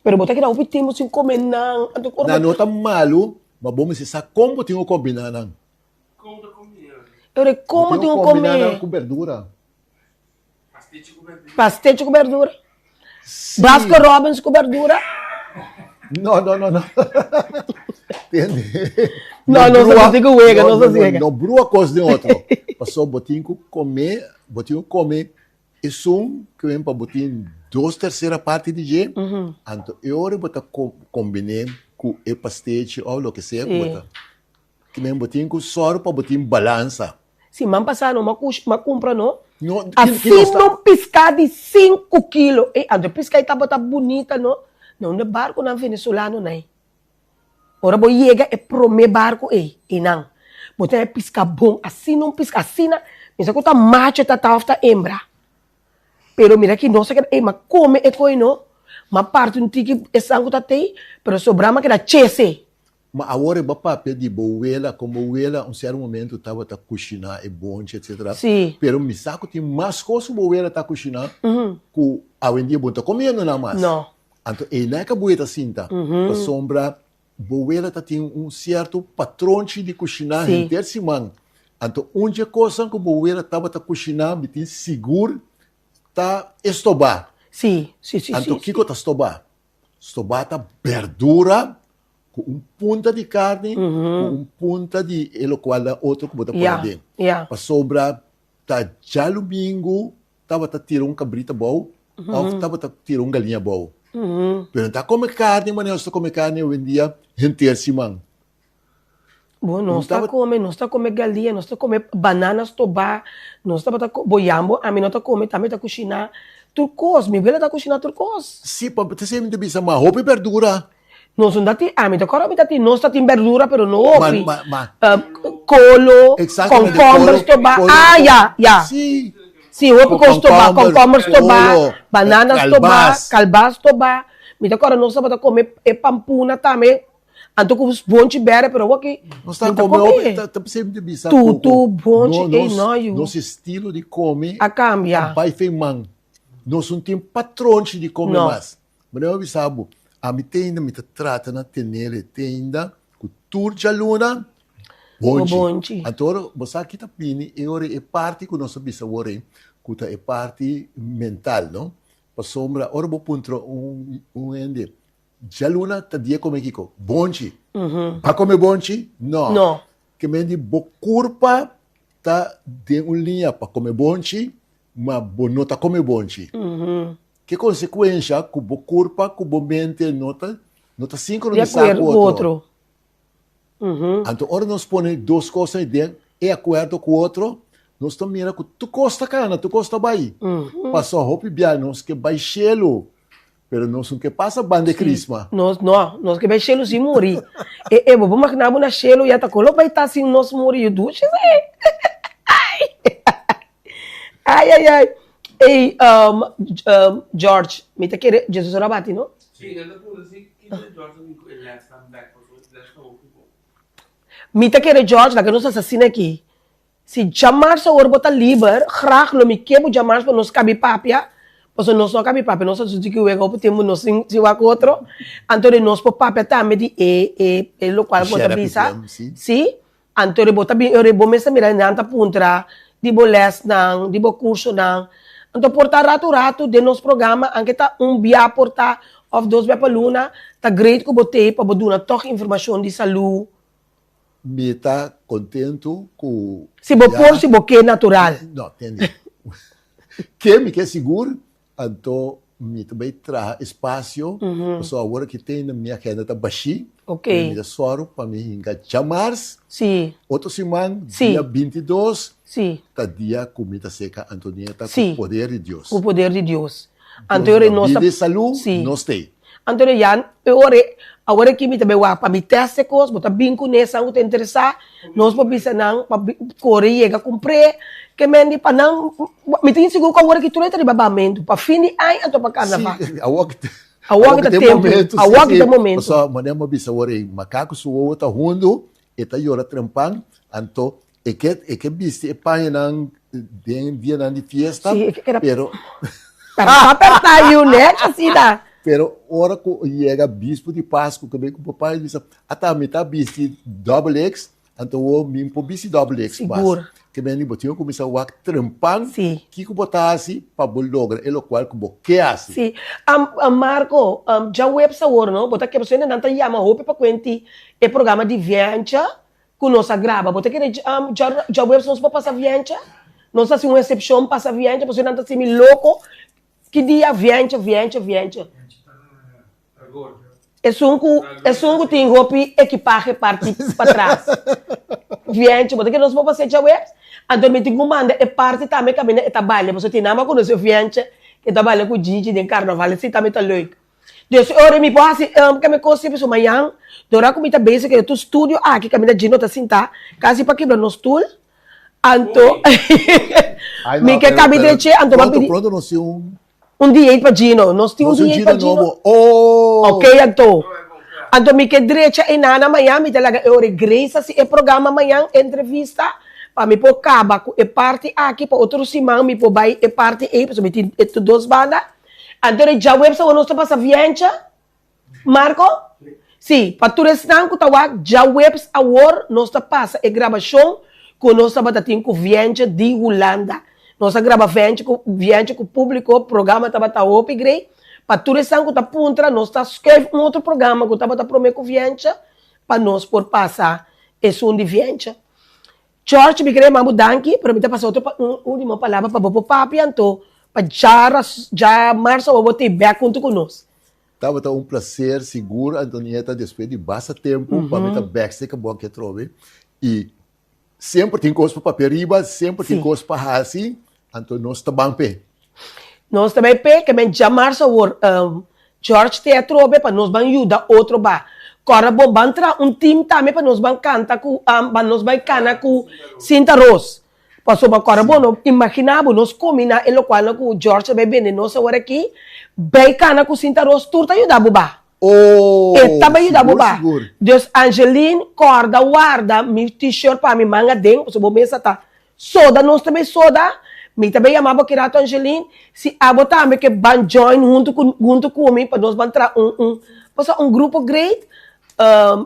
Pero bo ta keda hopi tempu sin kome nan. Anto ora Nan no ta malu, ma bo mester sa kon bo tin ku kombiná nan. Pero kon bo tin ku kombiná kome? nan ku berdura. Pastechi ku berdura? Baskin Robbins ku berdura? No, no, no, no. Tende? No, no sa tin ku wega, no sa wega. No brua kos den otro. Pasobra bo tin ku kome, bo tin ku kome esun ku wen pa bo tin dos tersera parti di dje, anto e ora bo ta kombiné ku e pastechi òf loke sea ku bo ta. Ki men bo tin ku sòru pa bo tin balansa. Siman pasá no m'a kush m'a kumpra no. No, ki ki nos ta. Asina un piská di sinku kilo. Ey, anto e piská ei tabata bunita no. Na unda barkunan venezolanonan ei. Ora bo yega e promé barku ei, einan, bo ta haña piská bon. Asina un piská, asina, mi sa ku ta macho e ta ta òf ta embra. Pero mira ki nos a keda, ey, m'a kome e koi no. M'a parti un tiki esan ku ta tei, pero sobrá m'a keda chese. Ma awor e bo papia di bo wela, kon bo wela un sierto momento tabata kushiná e bonchi etcetera. Sí. Pero mi sa ku tin mas kos ku bo wela ta kushiná ku awendia bo no ta komiendo nan mas. No. Anto einan e kabuya ta sinta. Pasobra bo wela ta tin un sierto patronchi di kushiná Sí. henter siman. Anto un dje kosnan ku bo wela tabata kushiná mi tin sigur ta e stobá. Sí, sí, sí, Anto sí, kiko sí. ta stobá? Stobá ta berdura ku un punta di karni, ku un punta di e lokual nan otro ku bo ta pone aden. Pasobra ta djalumingu tabata tira un kabrita abou òf tabata tira un galiña abou. Pero no ta kome karni manera nos ta kome karni owendia henter siman. Bo nos ta kome, nos ta kome galiña, nos ta kome banana stobá, nos tabata boyambo ami no ta kome, tambe ta kushiná. Tur kos, mi wela ta kushiná tur kos. Si, pa ta esei mi ta bisa, ma hopi berdura. Nos no ta tin, ami ta kòrda mi ta tin, nos ta tin berdura pero no hopi. Ma, ma, ma. Kolo, Exactamente, kònkòmber kolo, stobá, kolo, ah ya, ya. Si. Si, hopi kos stobá, Kònkòmber, kònkòmber stobá, kolo, banana stobá, kalbas. kalbas stobá. Mi ta kòrda nos tabata kome e pampuna tambe, anto ku bonchi bèrdè, pero awor ki Nos ta no ta kome kome. hopi, ta, ta p'esei mi ta bisa ku, Tutu, ku bonchi, no, ey nos, no yu. nos estilo di kome A kambia. a bai fen man. Nos no tin patronchi di kome No. mas. Manera mi a bisa bo, ami te ainda mi ta trata na tenel e te ainda ku tur djaluna bonchi. Bonchi. Anto ora bo sa ki ta bini e ora e parti ku nos a bisa awor ei, ku ta e parti mental, no? Pasobra ora bo puntra un un hende, djaluna ta dia kome kiko? Bonchi. Ba kome bonchi? No. No. Ke men di bo kurpa ta den un liña pa kome bonchi, ma bo no ta kome bonchi. Ke konsekuensha ku bo kurpa ku bo mente no ta no ta Di sinkronisá akuerdo ku ku otro. otro. Anto ora nos pone dos kosnan den e akuerdo ku otro, nos ta mira ku tur kos ta kana, tur kos ta bai. Pasobra hopi bia nos ke bai shelu, pero nos no ke pasa banda e krisma. Nos no, nos ke bai shelu sin muri. E e bo por magina bo na shelu ya ta kon lo bai ta sin nos muri? Yu dushi esei. Ai ai ai. Ey George, mi ta kere Jesus ora bati no? Sí, nan ta puntra si kiko George ta bin ku e lesnan bek pasobra e les ta hopi bon. Mi ta kere George, laga nos asesina aki. Si djamars awor bo ta liber, graag lo mi ke bo djamars pa nos kabi papia, pasobra nos no a kabi papia, nos a susi ki wega hopi tempu nos sin sin wak otro, anto di nos por papia tambe di e e e lokual bo ta bisa, si, Anto bo ta bin ora bo mes ta mira nan ta puntra di bo lèsnan, di bo kursonan. Anto por ta ratu ratu den nos programa, anke ta un bia por ta òf dos bia pa luna, ta great ku bo t'ei pa bo duna tòg informashon di salú. Mi ta kontentu ku Si bo ya. por, si bo ke natural. No, tende. Ke mi ke sigur, Anto mi ta bai traha espasio, pasobra awor aki te na mi agenda ta bashí. Ok. Mi ta sòru pa mi hinka djamars. Sí. Otro siman, Sí. dia 22, Sí. ta dia ku mi ta seka Antonieta ku Sí. poder di Dios. Ku poder di Dios. Anto Dios ora na nos ta bida i salú, Sí. nos t'ei. Anto ora ya, e ora, awor aki mi ta bai wak pa mi tèst e kos, bo ta bin kuné esnan ku ta interesá, nos por bisa nan pa kore yega kumpr'é, ke men di pa nan, mi ta insigur ku awor aki tur e ta riba bamentu, pa fin di aña anto pa karnaval. Sí, awor ki ta, Awor ki ta tempu, awor ki ta momentu. Pasobra manera mi a bisa awor ei, makaku su wowo ta hundu, e ta yora trempan, anto e ke, e ke bisti e pañanan den dianan di fiesta, Sí, e ke keda pero Pertá pertá yu nèt asina. Pero ora ku yega bispu di Pasku ku bin ku bo paña bisa, ata mi ta bisti double X, anto wo mi por bisti double X mas. Sigur. Ke meni bo tin ku kuminsá wak trempan Sí. kiko bo ta hasi pa bo logra e lokual ku bo ke hasi. Sí. Marco, djaweps awor no, bo ta kere pasobra nan ta yama hopi pa kuenti e programa di Viancha Ku nos a graba. Bo ta kere djaweps nos por pasa viencha? Nos hasi un eksepshon pasa viencha pasobra nan ta hasi mi loko ki dia viencha viencha viencha. Esun ku esun ku tin hopi ekipahe parti patras. Viencha bo ta kere nos por pasa djaweps? Anto mi tin ku manda e parti tambe kaminda e ta balia pasobra tin nan a konosé viencha ke ta balia ku Gigi den karnaval esei tambe ta leuk. Dus e ora mi por hasi keme kos si pasobra mañan dora ku mi ta bezig ku e studio aki kaminda Gino ta sintá kasi pa kibra nos stul anto mi ke kabi drechi anto mi a pidi Pronto nos tin un un dieet pa Gino nos tin un dieet pa Gino ok anto anto mi ke drecha e nana mañan mi ta laga e ora Grace hasi e programa mañan entrevista pa mi por kaba ku e parti aki pa otro siman mi por bai e parti ei pasobra mi tin e tur dos banda. Anto di djaweps awor nos ta pasa viencha? Marco? Sí, pa tur esnan ku ta wak djaweps awor nos ta pasa e grabashon ku nos tabata tin ku viencha di Hulanda. Nos a graba vencha ku viencha ku públiko, programa tabata hopi grei. Pa tur esnan ku ta puntra nos ta skuif un otro programa ku tabata promé ku viencha pa nos por pasa esun di viencha. George, mi kere yama bo danki, pero mi ta pasa otro un ultimo palabra pa bo por papia, anto pa dja dja marzo awor bo ta bek hunto ku nos. Tabata un placer sigur Antonieta despues di basta tempo pa mi ta bek serka bo aki atrobe y semper tin cos pa papia riba, semper tin cos pa haci, anto nos ta ban p'e. Nos ta bai p'e ke men djamarsa awor George te atrobe pa nos ban yuda otro ba. Kòrda bo ban traha un team tambe pa nos ban kanta ku pa nos bai kana ku Sinta Roos. Pasobra kòrda bo no imaginá bo nos kombiná e lokualnan ku George ta bai bende nos awor aki bai kana ku Sinta Roos tur ta yuda bo ba. Oh, E ta bai yuda bo sigur, ba. sigur. Dus Angeline kòrda warda mi t-shirt pa mi manga den pasobra bo mesa ta Soda nos ta bay soda, mi ta bay yama bo ki rato Angeline, si abo tambe ke ban join hunto ku hunto ku mi pa nos ban traha un un pasobra un grupo great,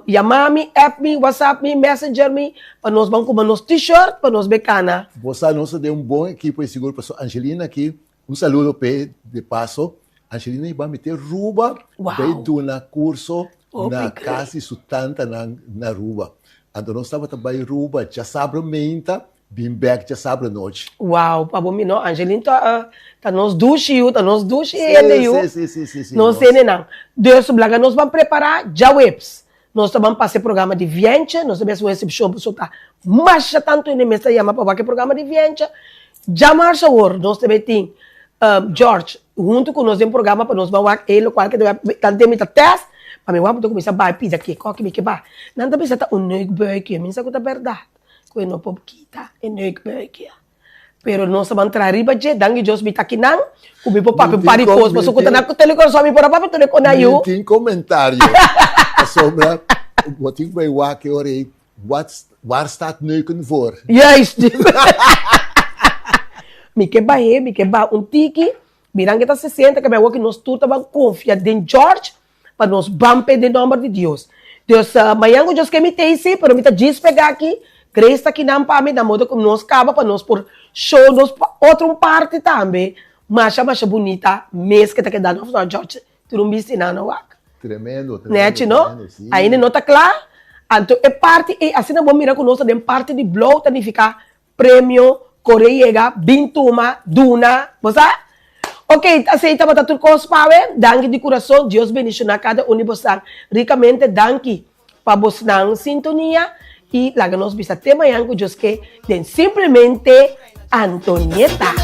yama mi, app mi, whatsapp mi, messenger mi pa nos ban kuma nos t-shirt pa nos bay kana. Bo sa nos ta den un bon ekipo y sigur pasobra Angeline aki, un saludo p'e de paso, Angeline a mete Ruba bay duna curso na cas di su tantanan na Ruba. Anto nos tabata bay Ruba djasabra meinta, bin bek djasabra nochi. Wow, pa bo mi no, Angeline ta ta nos dushi yu, ta nos dushi hende yu. Si, si, si, si, si. Nos hendenan. Dus blaga nos ban prepara djaweps. Nos ta ban pasa e programa di Vientje, nos ta bes un excepcion pasobra ta masha tantu hende mes ta yama pa wak e programa di Vientje. Djamarsa awor nos ta bay tin George hunto cu nos den programa pa nos ban wak e locual ke ta bay tan den mi ta test pa mi wak mi ta cuminsa bay pida ke koki mi ke ba. Nan ta bisa ta un neukbuikje, mi sa cu ta berdad cu e no por kita e neukbuikje. Pero nos ta ban traha riba dje, danki Dios mi ta akinan, ku mi por papia un par di kos, pasobra ku ta na Telecorazon mi por a papia tur e kon na yu. Mi tin komentario, pasobra bo tin ku bai wak e ora ei, wat, waar staat neuken voor? Juist! Mi ke bah'é, mi ke baha un tiki, miran ke ta 60, ke bai awor ki nos tur ta ban konfia den George, Pa nos ban p'e den nomber di Dios. Dios, mañan ku Dios ke mi tei si, pero mi ta djis pega aki, Grace ta kinan pa mi, na modo ku nos kaba pa nos por show nos pa otro un parti tambe, masha masha bunita mes ke ta keda nos no George tur un bisti nan no wak. Tremendo, tremendo, Nechi no? tremendo, si. Ainda no ta kla, anto e parti ei asina bo mira ku nos ta den parti di blou ta nifiká Premio, kore yega, bin tuma, duna, bo sa? Ok, asei tabata tur kos pawe, danki di kurason, Dios bendishoná kada un di bosnan rikamente, danki pa bosnan sintonia i laga nos bisa te mañan ku Dios ke den Simplemente Antonieta.